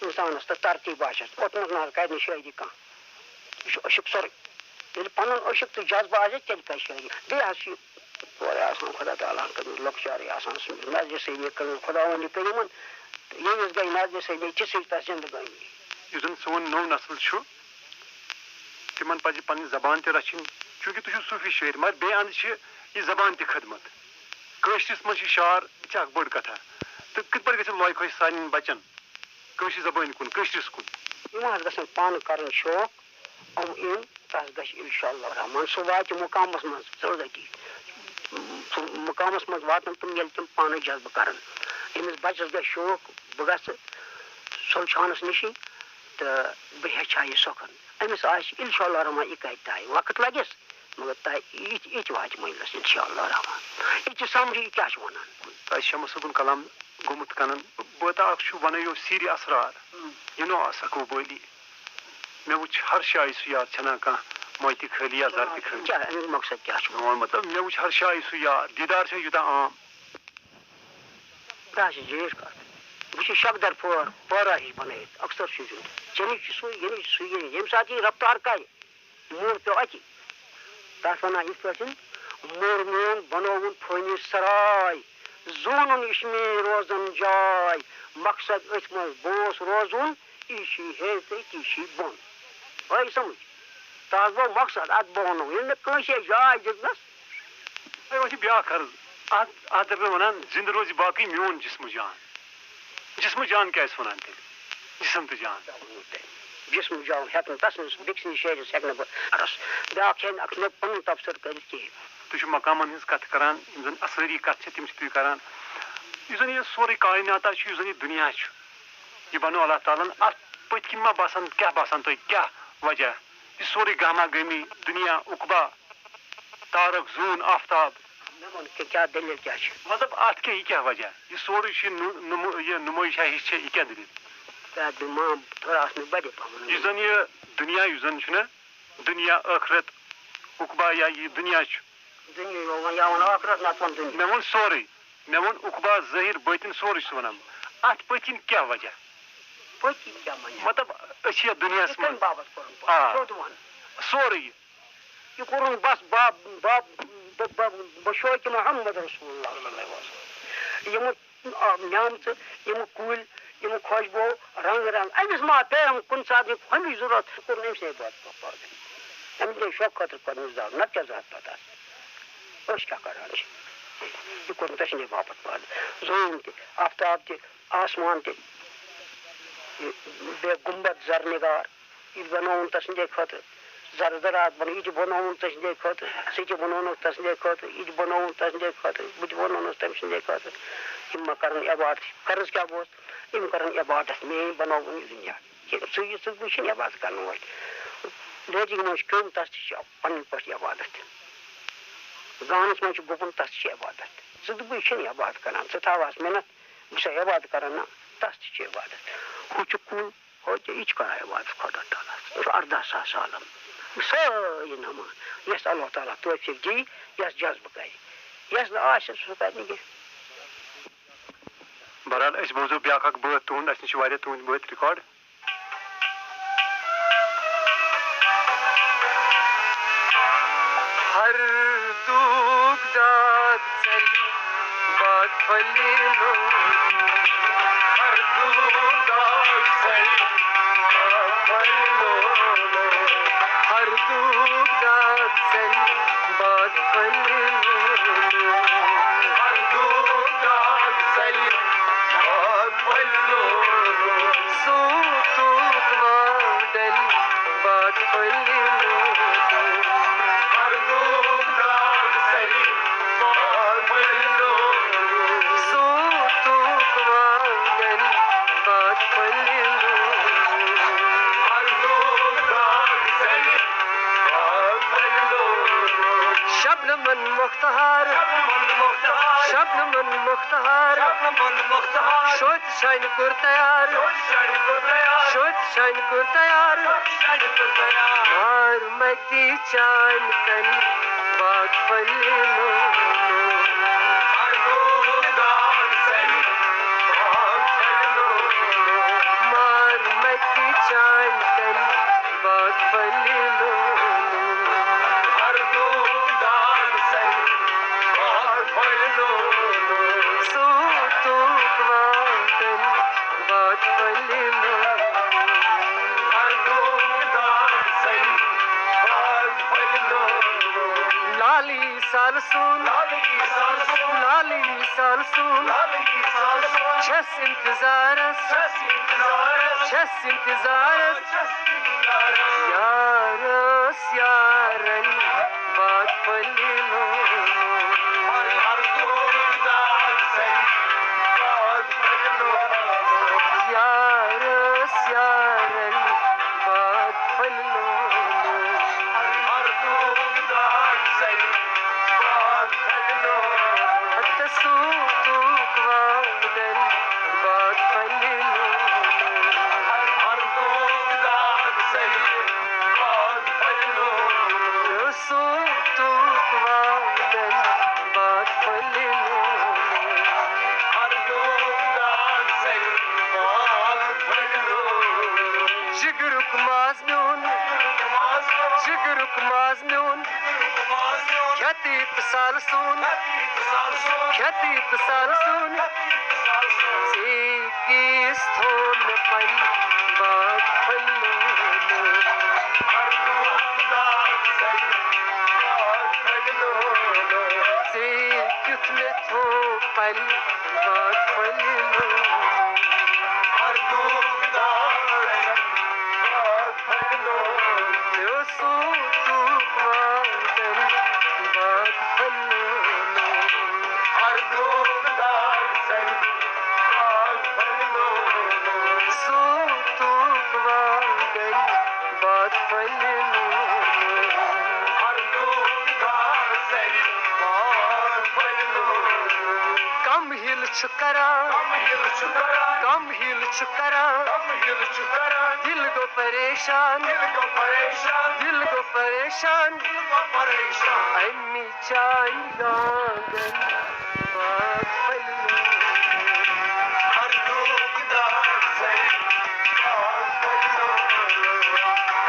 اِنسانَس تہٕ ترتیٖب آسٮ۪س، اوٚتنَس نہ حظ کَرِ نہٕ شٲعری کانٛہہ۔ یہِ چھُ عشق سورُے۔ ییٚلہِ پَنُن عشق تہٕ جذبہٕ آسہِ، تیٚلہِ کَرِ شٲعری۔ بیٚیہِ حظ چھِ یورٕ آسان خۄدا تعالیٰ ہَن کٔرمٕژ لۄکچارٕے آسان سُہ نظرِ سۭتۍ مےٚ کٔرمٕژ خۄداوَندِ کٔرِمَن۔ تہٕ ییٚمِس گٔے نظرِ سۭتۍ، مےٚ تِژھٕے تَس زِندگٲنی۔ یُس زَن سون نوٚو نسل چھُ، تِمَن پَزِ پَنٕنۍ زبان تہِ رَچھِنۍ، چوٗنٛکہِ تُہۍ چھِو صوٗفی شٲعر، مگر بیٚیہِ اَندٕ چھِ یہِ زبان تہِ خدمت۔ کٲشرِس منٛز چھِ شعر، یہِ چھِ اَکھ بٔڑ کَتھا۔ تہٕ کِتھ پٲٹھۍ گژھِ لوے کھوے سانٮ۪ن بَچَن کٲشرِ زبٲنۍ کُن، کٲشرِس کُن؟ یِم حظ گژھن پانہٕ کَرٕنۍ شوق، یِم یِن، تَس گژھِ اِنشاء اللہ الرحمن، سُہ واتہِ مُقامَس منٛز ضروٗرتی۔ سُہ مُقامَس منٛز واتَن تِم، ییٚلہِ تِم پانَے جذبہٕ کَرَن۔ أمِس بَچَس گژھِ شوق، بہٕ گژھٕ سُلچھانَس نِشی تہٕ بہٕ ہیٚچھِ ہا یہِ سۄکھَن۔ أمِس آسہِ اِنشاء اللہ الرحمن یہِ کَتہِ تہِ وقت لَگٮ۪س، مگر تۄہہِ یہِ تہِ، یہِ تہِ واتہِ مٔنٛزلَس اِنشاء اللہ الرحمن۔ یہِ تہِ سَمجھِ یہِ کیٛاہ چھُ وَنان۔ تۄہہِ شمس صٲبُن کلام گوٚمُت کنن، بٲتہ اکھ چھُ ونان یو سیٖرِ اسرار، یہِ نو آسکھ و بٲلی۔ مےٚ وُچھ ہر شایہِ سُہ یار ژھٮ۪نان کانٛہہ، موتہِ خٲلی یا زر تہِ خٲلی۔ کیٛاہ اَمیُک مقصد کیٛاہ چھُ؟ میون مطلب، مےٚ وُچھ ہر شایہِ سُہ یار، دیٖدار چھا یوٗتاہ عام؟ بہٕ حظ چھُس زیٖٹھ کَتھ۔ بہٕ چھُس شکدر پھٲر، پٲرا ہِش بنٲیِتھ۔ اکثر چھُ یُن۔ چیٚنٕچ چھُ سُے، ییٚمِچ چھُ سُے، ییٚمہِ ساتہٕ یہِ رفتار کرِ، موڑ پیوٚو اَتی۔ تَتھ وَنان یِتھ پٲٹھۍ، موٚر میون بنووُن فٲنی سراے، زونُن یہِ چھِ میٲنۍ روزن جاے، مقصد أتھۍ منٛز بہٕ اوس روزُن، یہِ چھِ ہیٚرِ تہٕ تی چھِ بۄن۔ آیہِ سمجھ؟ تَتھ گوٚو مقصد، اَتھ بہٕ وَنو، ییٚلہِ نہٕ کٲنٛسہِ جاے دِژنَس۔ تۄہہِ اوس یہِ بیٛاکھ عرض، اَتھ، اَتھ دَپہِ وَنان، زِندٕ روزِ باقٕے میون جسم جان۔ جسم جان کیٛازِ چھِ وَنان تیٚلہِ؟ جسم تہٕ جان۔ جسم جان ہٮ۪کہٕ نہٕ تَس منٛز بیٚکہِ سٕنٛدِس شٲعرَس ہٮ۪کہٕ نہٕ بہٕ عرض۔ بیٛاکھ ہٮ۪کہِ نہٕ اَتھ مےٚ پَنُن تبصرٕ کٔرِتھ کِہیٖنۍ۔ تُہۍ چھِو مقامَن ہٕنٛز کَتھ کَران، یِم زَن اَسٲری کَتھ چھِ، تِم چھِ تُہۍ کَران۔ یُس زَن یہِ سورُے کایناتا چھُ، یُس زَن یہِ دُنیا چھُ، یہِ بنوو اللہ تعالیٰ ہن۔ اَتھ پٔتۍ کِنۍ ما باسان، کیٛاہ باسان تۄہہِ، کیٛاہ وجہ؟ یہِ سورُے گہما گہمی، دُنیا، عقبہ، تارک، زوٗن، آفتاب۔ مےٚ ووٚن کہِ کیٛاہ دٔلیٖل کیٛاہ چھِ؟ مطلب، اَتھ کیٛاہ، یہِ کیٛاہ وجہ؟ یہِ سورُے چھُ نُ-، نُمو-، یہِ نُمٲیشہ ہِش چھےٚ، یہِ کیٛاہ دٔلیٖل؟ کیٛاہ دِمہٕ؟ تھوڑا ٲس مےٚ بَڑِ پَہمَتھ۔ یُس زَن یہِ دُنیا، یُس زَن چھُنہ، دُنیا، ٲخرت، عقبہ یا یہِ دُنیا چھُ۔ دُنیا یوان یا وَنو ٲخرت، نَتہٕ وَن دُنیا۔ مےٚ ووٚن سورُے۔ مےٚ ووٚن عقبہ، ظٲہِر، بٲطِن، سورُے چھُس وَنان۔ اَتھ پٔتۍ کِنۍ کیٛاہ وجہ؟ پٔتۍ کِنۍ کیٛاہ وجہ؟ مطلب، أسۍ چھِ یَتھ دُنیاہَس یہِ کَمہِ منٛز۔ باپَتھ کوٚرُن پَتہٕ؟ آ۔ سیوٚد وَن۔ سورُے۔ یہِ کوٚرُن بَس بَب، بَب، بَب، بَب، بَشوقِ محمد رسول اللہ صلی اللہ علیہ وسلم۔ یِمہٕ آ، نیمژٕ، یِم کُلۍ، یِم خۄشبو، رنٛگ رنٛگ۔ أمِس ما پیٚیہِ یِم کُنہِ ساتہٕ یہِ ہُمِچ ضروٗرت؟ سُہ کوٚر نہٕ أمۍ سٕے عبادت پتہٕ پٲدٕ۔ أمۍ دیُت شوقہٕ خٲطرٕ کوٚر أمِس زاو، نتہٕ کیٛاہ زٕ ہتھ پتہٕ آسہِ؟ أسۍ کیٛاہ کران چھِ؟ یہِ کوٚر نہٕ تٔسٕنٛدے باپتھ پٲدٕ۔ زوٗن تہِ، آفتاب تہِ، آسمان تہِ، یہِ بیٚیہِ گُنبد زرنگار۔ یہِ تہِ بنووُن تسٕنٛدے خٲطرٕ۔ زر زرات بنوو، یہِ تہِ بنووُن تسٕنٛدے خٲطرٕ۔ سُہ تہِ بنوونُکھ تسٕنٛدے خٲطرٕ۔ یہِ تہِ بنووُن تسٕنٛدے خٲطرٕ۔ بہٕ تہِ بنوونَس تٔمۍ سٕنٛدے خٲطرٕ۔ یِم ما کرن عبادت؟ قرض کیٛاہ گوٚوس؟ یِم کرن عبادت۔ مے بنووُن یہِ دُنیا۔ یہِ ژٕ، یہِ ژٕ، بہٕ چھِنہٕ عبادت کرن وٲلۍ۔ لیکن یِمن چھِ کیوٚم، تس تہِ چھِ پنٕنۍ پٲٹھۍ عبادت۔ گانس منٛز چھُ گُپُن، تس تہِ چھِ عبادت۔ ژٕ تہٕ بہٕ چھِنہٕ عبادت کران۔ ژٕ تھاوہَس مِنت، بہٕ چھُسا عبادت کران؟ نہ، تس تہِ چھِ عبادت۔ ہُہ چھُ کُل، ہو، تہٕ یہِ چھُ کران عبادت خۄدا تعالیٰ ہَس۔ یہِ چھُ اَرداہ ساس عالم۔ سٲری نماز، یَس اللہ تعالیٰ توفیٖق دی، یَس جذبہٕ کرِ، یَس نہٕ آسہِ، سُہ کرِ نہٕ کینٛہہ۔ بہرحال، أسۍ بوزو بیٛاکھ اکھ بٲتھ تُہُنٛد، اَسہِ نِش چھِ واریاہ تُہٕنٛدۍ بٲتھ ریکارڈ۔ ہر دوٗک داغ ژَلہِ باد پھٔلہِ لولو۔ ہر دوٗک داغ ژَلہِ باد پھٔلہِ لولو۔ ہر دوٗک داغ ژَلہِ باد پھٔلہِ لولو۔ ہر دوٗک داغ ژَلہِ باد پھٔلہِ لولو۔ سوٗتُک واو ڈَلہِ باد پھٔلہِ لولو۔ ہر دوٗک داغ ژَلہِ باد پھٔلہِ لولو۔ سوٗتُک واو ڈَلہِ باد پھٔلہِ لولو۔ ہر دوٗک داغ ژَلہِ باد پھٔلہِ لولو۔ شبنمن مۄختہار، شبنمن مۄختہار، شبنمن مۄختہار، شبنمن مۄختہار۔ شوتہِ چھانہِ کوٚر تیار، شوتہِ چھانہِ کوٚر تیار، شوتہِ چھانہِ کوٚر تیار، شوتہِ چھانہِ کوٚر تیار۔ مار متی چانہِ کنہِ باد پھٔلہِ لولو۔ ہر دوٗک داغ ژَلہِ باد پھٔلہِ لولو۔ مار متی چانہِ کنہِ باد پھٔلہِ لولو۔ ہر دوٗک داغ ژَلہِ باد پھٔلہِ لولو۔ سوٗتُک واو ڈَلہِ باد پھٔلہِ لولو۔ ہر دوٗک داغ ژَلہِ باد پھٔلہِ لولو۔ لالی سال سُنٛد، لالی سال سُنٛد، لالی سال سُنٛد، لالی سال سُنٛد۔ چھَس اِنتظارَس، چھَس اِنتظارَس، چھَس اِنتظارَس۔ یارس یارن باد پھٔلہِ لولو۔ یارس یارن باد پھٔلہِ لولو۔ ہتہٕ سوٗتُک واو ڈَلہِ باد پھٔلہِ لولو۔ سوٗتُک واو ڈَلہِ باد پھٔلہِ لولو۔ ماز میون، جگرُک ماز میون، کھیتٕے تہٕ سال سون، کھیتٕے تہٕ سال سون۔ ژےٚ کِس تھوٚو مےٚ پننہِ باغ پھٔلۍ لونُن۔ ژےٚ کیُتھ مےٚ تھوٚو پننہِ باغ پھٔلۍ لونُن۔ مےٚ سوٗتُکھ وعدن باغ پھٔلۍ لونُن۔ سوٗتُکھ وعدن باغ پھٔلۍ لونُن۔ کم ہیل چھُ کران، کم ہیل چھُ کران، دل گوٚو پریشان، دل گوٚو پریشان۔ اَمہِ چانہِ گانگن باغ پھٔلۍ لونُن۔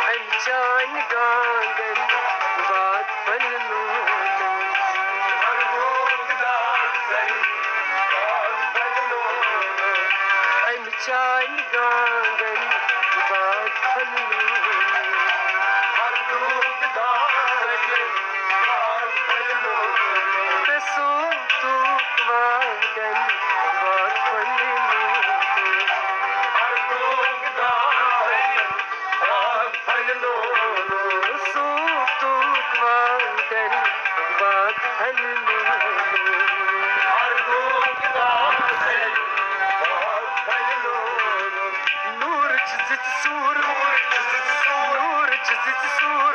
اَمہِ چانہِ گانگن باغ پھٔلۍ لونُن۔ اَمہِ چانہِ گانگن باغ پھٔلۍ لونُن۔ ژےٚ سوٗنٛتُکھ وعدن باغ پھٔلۍ لونُن۔ سوٗنٛتُکھ وعدن باغ پھٔلۍ لونُن۔ نوٗرٕچ زِژ سوٗر، نوٗرٕچ زِژ سوٗر،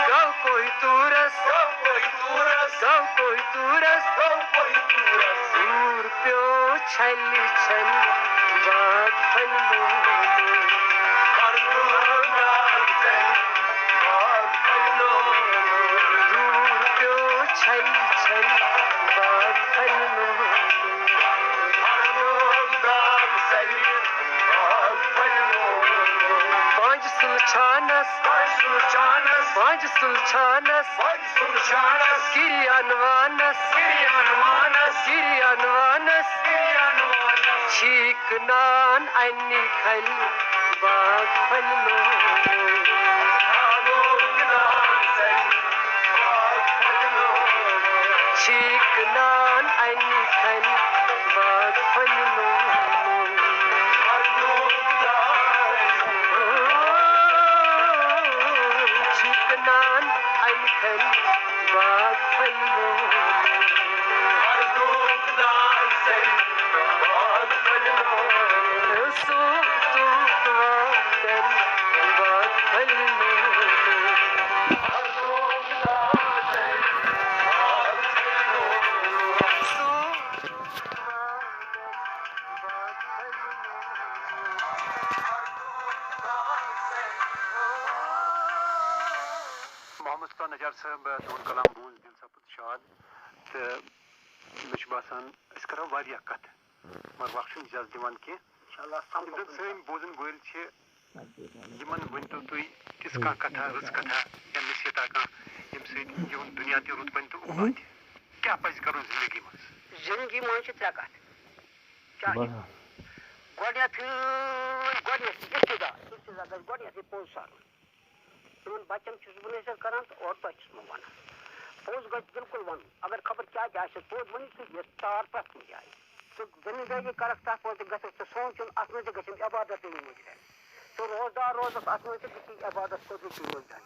گوٚو کوہی طورس، گوٚو کوہی طورس۔ سوٗر پیوٚو چھلہِ چھلہِ باغ پھٔلۍ لونُن۔ دوٗر پیوٚو چھلہِ چھلہِ باغ پھٔلۍ لونُن۔ پانٛژِ سُلہٕ چھانس، پانٛژِ سُلہٕ چھانس، کِریان وانس، کِریان وانس، چھیٖک نان اَنہِ کھلہِ باغ پھٔلۍ لونُن۔ چھیٖک نان اَنہِ کھلہِ باغ پھٔلۍ لونُن۔ چھیٖک نان اَنہِ کھلہِ باغ پھٔلۍ لونُن۔ سوٗنٛتُکھ وعدن باغ پھٔلۍ لونُن۔ محمد سلطان نجار صٲب، تُہُنٛد کلام بوٗز دِل سپُد شاد، تہٕ مےٚ چھُ باسان أسۍ کرو واریاہ کتھٕ، مگر وقت چھُنہٕ اجازت دِوان کینٛہہ۔ انشاءاللہ، یِم زن سٲنۍ بوزن وٲلۍ چھِ، یِمن ؤنۍتو تُہۍ تِژھ کانٛہہ کتھا، رٕژ کتھا یا نصیحتا کانٛہہ، ییٚمہِ سۭتۍ یِہُنٛد دُنیا تہِ رُت بنہِ تہٕ عقوبہ تہِ۔ کیٛاہ پزِ کرُن زندگی منٛز؟ زندگی منٛز چھِ ترٛےٚ کتھٕ۔ کیٛاہ چھِ؟ گۄڈٕنیتھٕے، گۄڈٕنیتھ ابتدا، ابتدا گژھِ گۄڈٕنیتھٕے پوٚز سرُن۔ تِمن بچن چھُس بہٕ نصیحت کران تہٕ اورٕ تۄہہِ چھُس بہٕ ونان۔ پوٚز گژھِ بِلکُل ونُن۔ اگر خبر کیٛاہ تہِ آسہِ، پوٚز ؤنِو تُہۍ، یہِ تار پرٛٮ۪تھ کُنہِ جایہِ۔ ژٕ زٔمیٖندٲری کرکھ، تتھ منٛز تہِ گژھکھ ژٕ سونٛچُن، اتھ منٛز تہِ گژھِ عبادت یِنۍ مُجرا۔ ژٕ روزدار روزکھ، اتھ منٛز تہِ گژھِ عبادت قدرتی مُجرا۔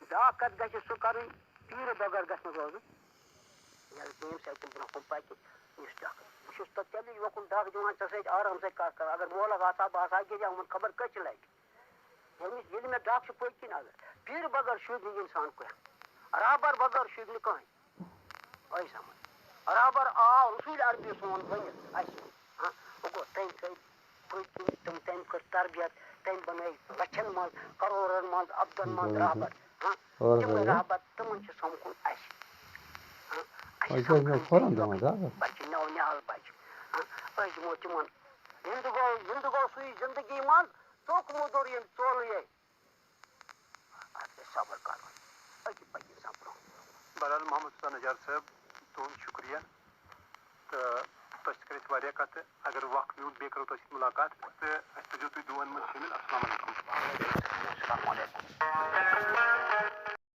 بیٛاکھ کتھ گژھِ سُہ کرٕنۍ، پیٖرٕ بغٲر گژھِ نہٕ روزُن۔ ییٚلہِ تٔمۍ سۭتۍ تِم برٛونٛہہ کُن پکہِ، یُس تہِ اکھ، بہٕ چھُس تۄہہِ تیٚلہِ یوکُن ڈکھ دِوان، ژےٚ سۭتۍ آرام سۭتۍ کتھ کران۔ اگر مولک آسہٕ ہا، بہٕ آسہٕ ہا گِنٛدان، یِمن خبر کٔژِ لٹہِ۔ ییٚمِس، ییٚلہِ مےٚ ڈکھ چھُ پٔتۍ کِنۍ، اگر پیٖرٕ بغٲر شوٗبہِ نہٕ اِنسان کانٛہہ، رہبر بغٲر شوٗبہِ نہٕ کٕہٕنۍ۔ ٲے سمجھ؟ رہبر آو رسول عربی سون بٔنِتھ اَسہِ۔ ہاں، وۄنۍ گوٚو تٔمۍ تھٲوۍ پٔتۍ کِنۍ تِم، تٔمۍ کٔر تربیت، تٔمۍ بنٲے لچھن منٛز، کرورن منٛز، ابدن منٛز رہبر۔ ہاں، تِم رہبر، تِمن چھُ سمکھُن اَسہِ۔ ہاں، اَسہِ سمکھن تِم بچہِ، نو نہال بچہِ۔ ہاں، أسۍ دِمو تِمن۔ زِندٕ گوٚو، زِندٕ گوٚو سُے زندگی منٛز، ژوٚک موٚدُر ییٚمۍ ژوٚل یے۔ اَتھ گژھِ صبر کَرُن۔ أکہِ پَکہِ اِنسان برٛونٛہہ۔ بہرحال محمد حسین نجار صٲب، تُہُنٛد شُکریہ۔ تہٕ تۄہہِ سۭتۍ کٔر اَسہِ واریاہ کَتھٕ۔ اگر وقت میوٗل، بیٚیہِ کَرو تۄہہِ سۭتۍ مُلاقات۔ تہٕ اَسہِ تھٲیزیو تُہۍ دُعن منٛز شٲمِل۔ السلام علیکم۔